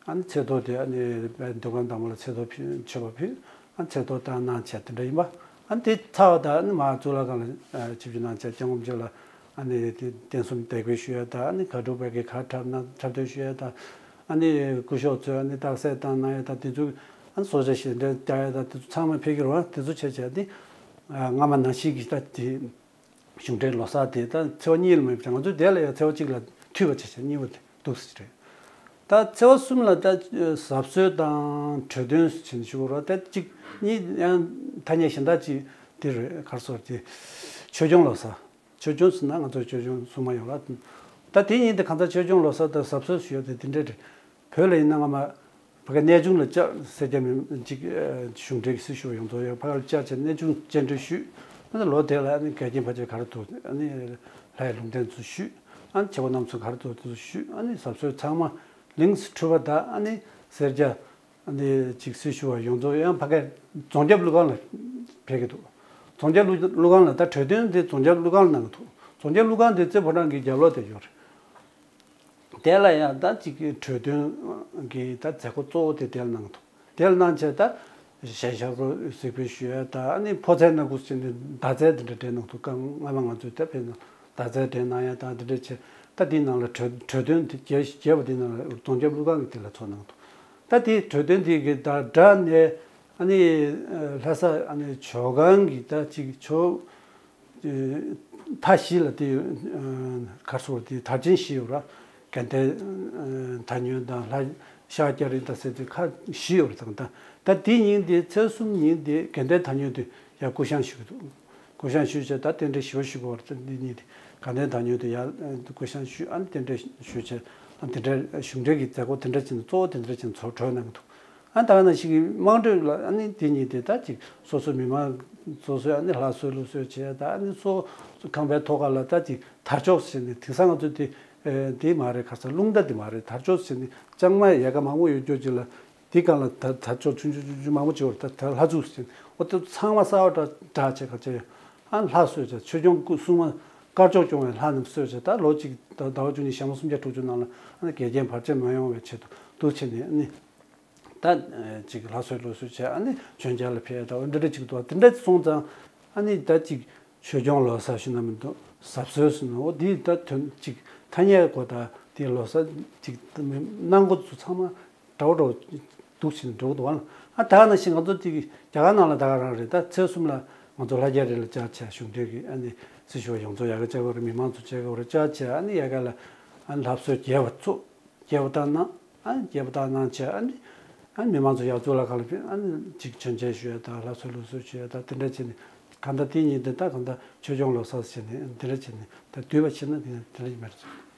ཨ་ནི་ཚེས་གཏོར་དེ་ཨ་ནི་མདོ་ཁམས་དང་པོ་ལ་ཚེས་གཏོར་ཕུལ། མཆོད་པ་ཕུལ། ཨ་ཚེས་གཏོར་བཏང་གནང་བྱས་དེ་འདྲ་ཡིན་པ། ཨ་ནི་དེ་ཚར་བ་དང་ཨ་ནི་མར་གཙུག་ལག་ཁང་ལ་ཨ་ཆིབས་བསྒྱུར་གནང་བྱས་སྐྱབས་མགོན་ཆེན་ལ་ཨ་ནི་དེ་རྟེན་གསུམ་འདེགས་འབུལ་ཞུ་ཡ་དང་། ཨ་ནི་གར་སྒྲུབ་པ་གི་གར་འཁྲབ་གནང་འཁྲབ་སྟོན་ཞུ་ཡ་དང་། ཨ་ནི་སྐུ་ཞབས་ཚོས་ཨ་ནི་རྟགས་གསལ་བཏང་གནང་ཡ་དང་། དེ་ཚོ་ཨ་ནི་གསོལ་ཇ་ཞལ་འདོན་རྒྱག་ཡ་དང་། དེ་ཚོ་ཚང་མ་ཕེབས་ཀྱི་རེད་པ། དེ་ཚོ་བྱས་བྱས་ཏེ་ཨ་སྔ་མ་ནང་བཞིན་གྱི་ད་དེ་གཞུང་འབྲེལ་ལོ་གསར་དེ་ད་ཚེས་པ་གཉིས་ལ་མེད་པ་བྱས། ང་ཚོ་དེ་ལ་ཡང་ཚེས་པ་གཅིག་ལ་མཐུད་པ་བྱས་བྱས་གཉིས་པ་དེ་འདུག་སེ་རེད། ད་ཚེས་པ་གསུམ་ལ་ད་གཟབ་གསོལ་དང་གྲོས་སྟོན་ཟེར་ནས་ཞུ་དགོས་རེད་པ། ད་གཅིག་གཉིས་ཡང་ཐ་སྙད་གཞན་དག་ཅིག་དེ་རེད། ག་རེ་ཟེར་དེ་ཆོས་སྐྱོང་ལོ་གསར། ཆོས་སྐྱོང་ཟེར་ན་ང་ཚོ་ཆོས་སྐྱོང་སྲུང་མ་ཡོད་རེད་པ། ད་དེ་ཡིན་དེ་གང་ལྟར་ཆོས་སྐྱོང་ལོ་གསར་དང་གཟབ་གསོལ་ཞུ་ཡ་དེ་དེ་འདྲ་རེད། བོད་ལ་ཡིན་ན་སྔ་མ་ཕ་གི་གནས་ཆུང་ལ་བཅར། སེར་སྐྱ་མི་གཅིག་གཞུང་འབྲེལ་གྱི་སྲི་ཞུ་བ་ཡོངས་རྫོགས་ཡོད། ཕ་གི་ལ་བཅར་བྱས་གནས་ཆུང་སྤྱན་འདྲེན་ཞུས། ཨ་ནི་ལོ་དེ་ལ་ཨ་ནི་འགལ་རྐྱེན་ཕལ་ཆེར་ག་རེ་འདུག། ཨ་ནི་ལྷ་ཡི་ལུང་བསྟན་ཚོ་ཞུས། ཨ་ནི་བྱེད་སྒོ་རྣམ་གསུམ་ག་རེ་འདུག་དེ་ཚོ་ཞུས། ཨ་ནི་གཟབ་གསོལ་ཚང་མ་ལིངས་སུ་འཁྲུལ་པ་དང་། ཨ་ནི་སེར་སྐྱ་ཨ་ནི་གཅིག་སྲི་ཞུ་བ་ཡོངས་རྫོགས་ཡང་ཕ་གི་རྫོང་རྒྱབ་ཀླུ་ཁང་ལ་ཕེབས་ཀྱི་འདུག། རྫོང་རྒྱབ་ཀླུ་ཀླུ་ཁང་ལ་ད་གྲོས་སྟོན་དེ་རྫོང་རྒྱབ་ཀླུ་ཁང་ལ་གནང་གི་འདུག། རྫོང་རྒྱབ་ཀླུ་ཁང་དེ་རྩེ་ཕོ་བྲང་གི་རྒྱབ་ལོགས་དེ་ཡོད་རེད། དེ་ལ་ཡང་ད་ཅིག་གི་གྲོས་སྟོན་གྱི་ད་མཛད་སྒོ་གཙོ་བོ་དེ་དེ་ལ་གནང་འདུག། དེ་ལ་གནང་བྱས་ད་གཞས་ཞབས་བྲོ་གཟིགས་འབུལ་ཞུ་ཡ་དང་། ཨ་ནི་ཕོ་མཚན་སྣ་དགུ་ཟེར་ནས་མདའ་རྩེད་དེ་འདྲ་སྤྲད་གནང་འདུག། སྔ་མ་ང་ཚོས་ད་ཕེབས་ན་མདའ་རྩེད་སྤྲད་གནང་ཡ་དང་དེ་འདྲ་བྱས། ད་དེའི་ནང་ལ་གྲོས་གྲོས་སྟོན་དེ་རྒྱས་རྒྱས་པ་དེའི་ནང་ལ་རྫོང་རྒྱབ་ཀླུ་ཁང་གི་དེ་ལ་ཚོགས་གནང་འདུག། ད་དེའི་གྲོས་སྟོན་དེ་གི་ད་སྦྲགས་ནས་ཨ་ནི་ལྷ་ས་ཨ་ནི་ཇོ་ཁང་གི་ད་ཅིག་ཇོ་མཐའ་བཞི་ལ་དེ་ག་རེ་ཟེར་དེ་དར་ཆེན་བཞི་ཡོད་ར། དགའ་ལྡན་ད་ཉོན་དང་ལྷ་ཤར་སྐྱ་རེངས་དང་ཟེར་དེ་ཁག་བཞི་ཡོད་རེད། ད་ད་དེ་ཉིན་དེ་ཚེས་གསུམ་ཉིན་དེ་དགའ་ལྡན་ད་ཉོན་དེ་ཡང་སྐུ་བཤངས་ཞུ་གི་འདུག། སྐུ་བཤངས་ཞུས་བྱས་ད་རྟེན་འབྲེལ་ཞུ་བ་ཞུ་དགོས་པ་རེད། ད་འདི་ཉིན་དེ་དགའ་ལྡན་ད་ཉོན་དེ་ཡང་སྐུ་བཤངས་ཞུས། ཨ་ནི་རྟེན་འབྲེལ་ཞུས་བྱས་ཨ་དེ་འདྲ་གཞུང་འབྲེལ་གྱི་མཛད་སྒོ་དེ་འདྲ་ཅིག་གཙོ་བོ་དེ་འདྲ་ཅིག་ཚོགས་གྲོལ་གནང་གི་འདུག། ཨ་ད་ག་ནང་བཞིན་གྱི་དམངས་ཁྲོད་ལ་ཨ་ནི་དེ་ཉིན་དེ་ད་ཅིག་སོ་སོ་མི་མང་སོ་སོའི་ཨ་ནི་ལྷ་གསོལ་ལུགས་གསོལ་བྱས། ད་ཨ་ནི་སོ་སོ་ཁང་པའི་ཐོག་ཁ་ལ་ད་ཅིག་དར་ལྕོག་བྱས་ནས། དེང་སང་ང་ཚོ་དེ་ དེ་མ་རེད། ཁ་སང་རླུང་རྟ་དེ་མ་རེད། དར་ལྕོག་ཟེར་ནི་ལྕང་མ་ཡལ་ག་མང་པོ་ཡོད་རྒྱུ་ཅིག་ལ། དེ་སྒང་ལ་ད་དར་ལྕོག་ཆུང་ཆུང་ཆུང་ཆུང་མང་པོ་ཅིག་ཡོད་རེད། ད་ད་ལྷ་ཚུགས་ཟེར་ནི་འོ་དེ་ཚང་མ་གསར་པ་འདྲ་འདྲ་བྱས། ག་ཅེ་ཨ་ལྷ་གསོལ་བྱས། ཆོས་སྐྱོང་སྐུ་སྲུང་མ་དཀར་ཕྱོགས་སྐྱོང་བའི་ལྷ་རྣམས་གསོལ་བྱས། ད་ལོ་གཅིག་ད་ཟླ་བ་བཅུ་གཉིས་ཞག་མ་སུམ་བརྒྱ་དྲུག་ཅུ་ནང་ལ་ཨ་ནི་འགལ་རྐྱེན་བར་ཆད་མ་ཡོང་བའི་ཆེད་དུ་འདུག་བྱས་ནས་ཨ་ནི། ད་ཅིག་ལྷ་གསོལ་ལུགས་སྲོལ་བྱས། ཨ་ནི་མཆོད་མཇལ་ལ་ཕེབས། ད་འདི་འདྲ་ཅིག་འདུག་དེ་འདྲ་སོང་ཙང་ཨ་ནི་ད་ཅིག་ཆོས་སྐྱོང་ལོ་གསར་ཞུ་ན་མི་འདུག་གཟབ་གསོལ་ཟེར་ནོ་འོ་དེ་ད་དོན་ཅིག་ཐ་སྙད་གོ་ད་དེ་ལོ་གསར་ཅིག་གནང་འགོ་ཚུགས་ཚང་མ་འདྲ་བོ་འདྲ་བོ་འདུག་ཕྱིན་འགྲོ་གི་འདུག་བ། ཨ་ད་ནང་བཞིན་ང་ཚོ་ཅིག་རྒྱ་གར་ནང་ལ་ད་ག་རང་རེད། ད་ཚེས་གསུམ་ལ་ང་ཚོ་ལྷ་རྒྱལ་རི་ལ་བཅར་བྱས། གཞུང་འབྲེལ་གྱི་ཨ་ནི་སྲི་ཞུ་བ་ཡོངས་རྫོགས་ཡ་གི་བཅར་བ་རེད། མི་མང་ཚོ་བཅར་གི་རེད། བཅར་བྱས་ཨ་ནི་ཡ་ག་ལ་ཨ་ནི་ལྷ་གསོལ་རྒྱས་པ་ཚོ། རྒྱས་པ་དང་གནང་། ཨ་རྒྱས་པ་དང་གནང་བྱས། ཨ་ནི་ཨ་ནི་མི་མང་ཚོ་ཡར་གཙུག་ལག་ཁང་ལ་ཕེབས། ཨ་ནི་ཅིག་མཆོད་མཇལ་ཞུ་ཡ་དང་ལྷ་གསོལ་ལུགས་སྲོལ་ཞུ་ཡ་དང་དེ་འདྲ་བྱས་ནས། གང་ལྟར་དེ་ཉིན་དེ་ད་གང་ལྟར་ཆོས་སྐྱོང་ལོ་གསར་བྱས་ནས་དེ་འདྲ་བྱས་ནས་ད་དུས་བ་ཕྱིན་ན་དེ་དེ་འདྲ་མེད་སོང་།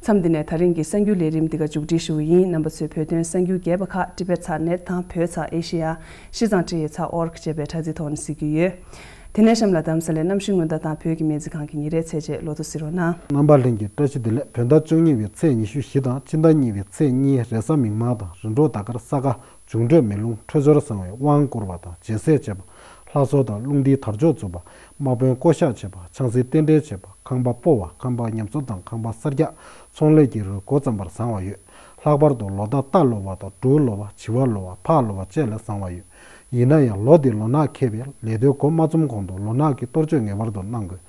མཚམས་འདི་ནས་ད་རིང་གི་གསར་འགྱུར་ལས་རིམ་འདི་ག་མཇུག་སྒྲིལ་ཞུ་གི་ཡིན། རྣམ་པ་ཚོས་བོད་དོན་གསར་འགྱུར་རྒྱས་པ་ཁག་ཊི་བེཊ་ཚག་ནེཊ་དང་བོད་ཚག་ཨེ་ཤེ་ཡ། ཤི་ཙང་ཊི་ཡེ་ཚག་ཨོ་རྒ་ཅེས་པའི་དྲ་ཚིགས་ཐོག་ནས་གཟིགས་ཀྱི་ཡོད། དེ་ནས་གཤམ་ལ་རྡ་རམ་ས་ལའི་གནམ་གཤིས་སྔོན་བརྡ་དང་བོད་ཀྱི་སྨན་རྩིས་ཁང་གི་ཉིན་རེའི་ཚེས་བཅད་ལོ་ཐོ་གཟིགས་རོགས་གནང་། རྣམ་པ་ལྷན་རྒྱས་བཀྲ་ཤིས་བདེ་ལེགས། བོད་ཟླ་བཅུ་གཉིས་པའི་ཚེས་ཉི་ཤུ་བཞི་དང་སྤྱི་ཟླ་གཉིས་པའི་ཚེས་གཉིས་རེས་གཟའ་མིག་དམར་དང་རིམ་གྲོ་ཟླ་སྐར་ས་ག་འབྱུང་འཕྲོད་མེ་རླུང་འཕྲོད་སྦྱོར་བཟང་བའི་དབང་བསྐུར་བ་དང་རྒྱལ་སྲས་བྱེད་པ། ལྷ་གསོལ་དང་རླུང་རྟའི་དར་ལྕོག་འཛུགས་པ། དམག་དཔོན་བསྐོ་གཞག་བྱེད་པ། ཆང་སའི་རྟེན་འབྲེལ་བྱེད་པ། ཁང་པ་སྤོ་བ། ཁང་པ་ཉམས་གསོ་དང་ཁང་པ་གསར་རྒྱག་ཚོང་ལས་ཀྱི་རིགས་འགོ་བརྩམས་པར་བཟང་བ་ཡོད། ལྷག་པར་དུ་ལོ་ཟླ་རྟ་ལོ་བ་དང་འབྲུག་ལོ་བ། བྱི་བ་ལོ་བ། ཕག་ལོ་བ་བཅས་ལ་བཟང་བ་ཡོད། ཡིན་ན་ཡང་ལོ་འདིའི་ལོ་ནག་ཁེལ་བས་ལས་དོན་འགོ་མ་རྩོམ་གོང་དུ་ལོ་ནག་གི་གཏོར་བཅོས་ངེས་པར་དུ་གནང་དགོས།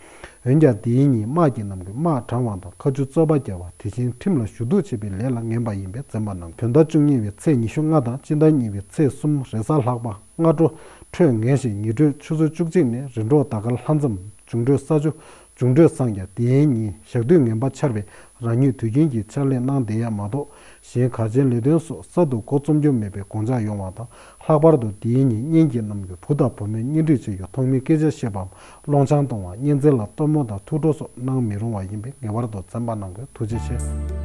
འོན་ཀྱང་འདིའི་ཉིན་དམག་གི་རྣམས་ཀྱིས་དམག་དྲང་བ་དང་མཁའ་སྤྱོད་རྩོད་པ་རྒྱག་པ། དེ་བཞིན་ཁྲིམས་ལ་ཞུ་གཏུག་བྱེད་པའི་ལས་ལ་ངན་པ་ཡིན་པས་འཛེམ་པ་གནང་། བོད་ཟླ་བཅུ་གཉིས་པའི་ཚེས་ཉི་ཤུ་ལྔ་དང་སྤྱི་ཟླ་གཉིས་པའི་ཚེས་གསུམ་རེས་གཟའ་ལྷག་པ། སྔ་དྲོ་འཕྲོད་ངན་ཞིང་ཉི་དྲོད་ཆུ་ཚོད་བཅུ་གཅིག་ནས་རིམ་གྲོ་ཟླ་སྐར་ལྷ་མཚམས། འབྱུང་འཕྲོད་ས་ཆུ། འབྱུང་འཕྲོད་སངས་རྒྱས། དེའི་ཉིན་ཞག་དུས་ངན་པ་འཆར་བས་རང་ཉིད་དུས་རྒྱུན་གྱི་ཕྱག་ལས་གནང་བསྡད་ཡ་མ་གཏོགས་གཞན་གལ་ཆེན་ལས་དོན་སོགས་གསར་དུ་འགོ་རྩོམ་རྒྱུ་མེད་པའི་དགོངས་འཇགས་ཡོང་བ་དང་། ལྷག་པར་དུ་དེའི་ཉིན་གཉེན་གྱི་རྣམས་ཀྱི་བུ་དང་བུ་མོའི་གཉེན་སྒྲིག་བྱེད་རྒྱུ། ཐོག་མའི་སྐད་ཆ་བཤད་པའམ་སློང་ཆང་གཏོང་བ། གཉེན་ཚན་ལ་སྟོན་མོ་དང་ཐུགས་སྤྲོ་སོགས་གནང་མི་རུང་བ་ཡིན་པས་ངེས་པར་དུ་འཛེམ་པ་གནང་དགོས། ཐུགས་རྗེ་ཆེ།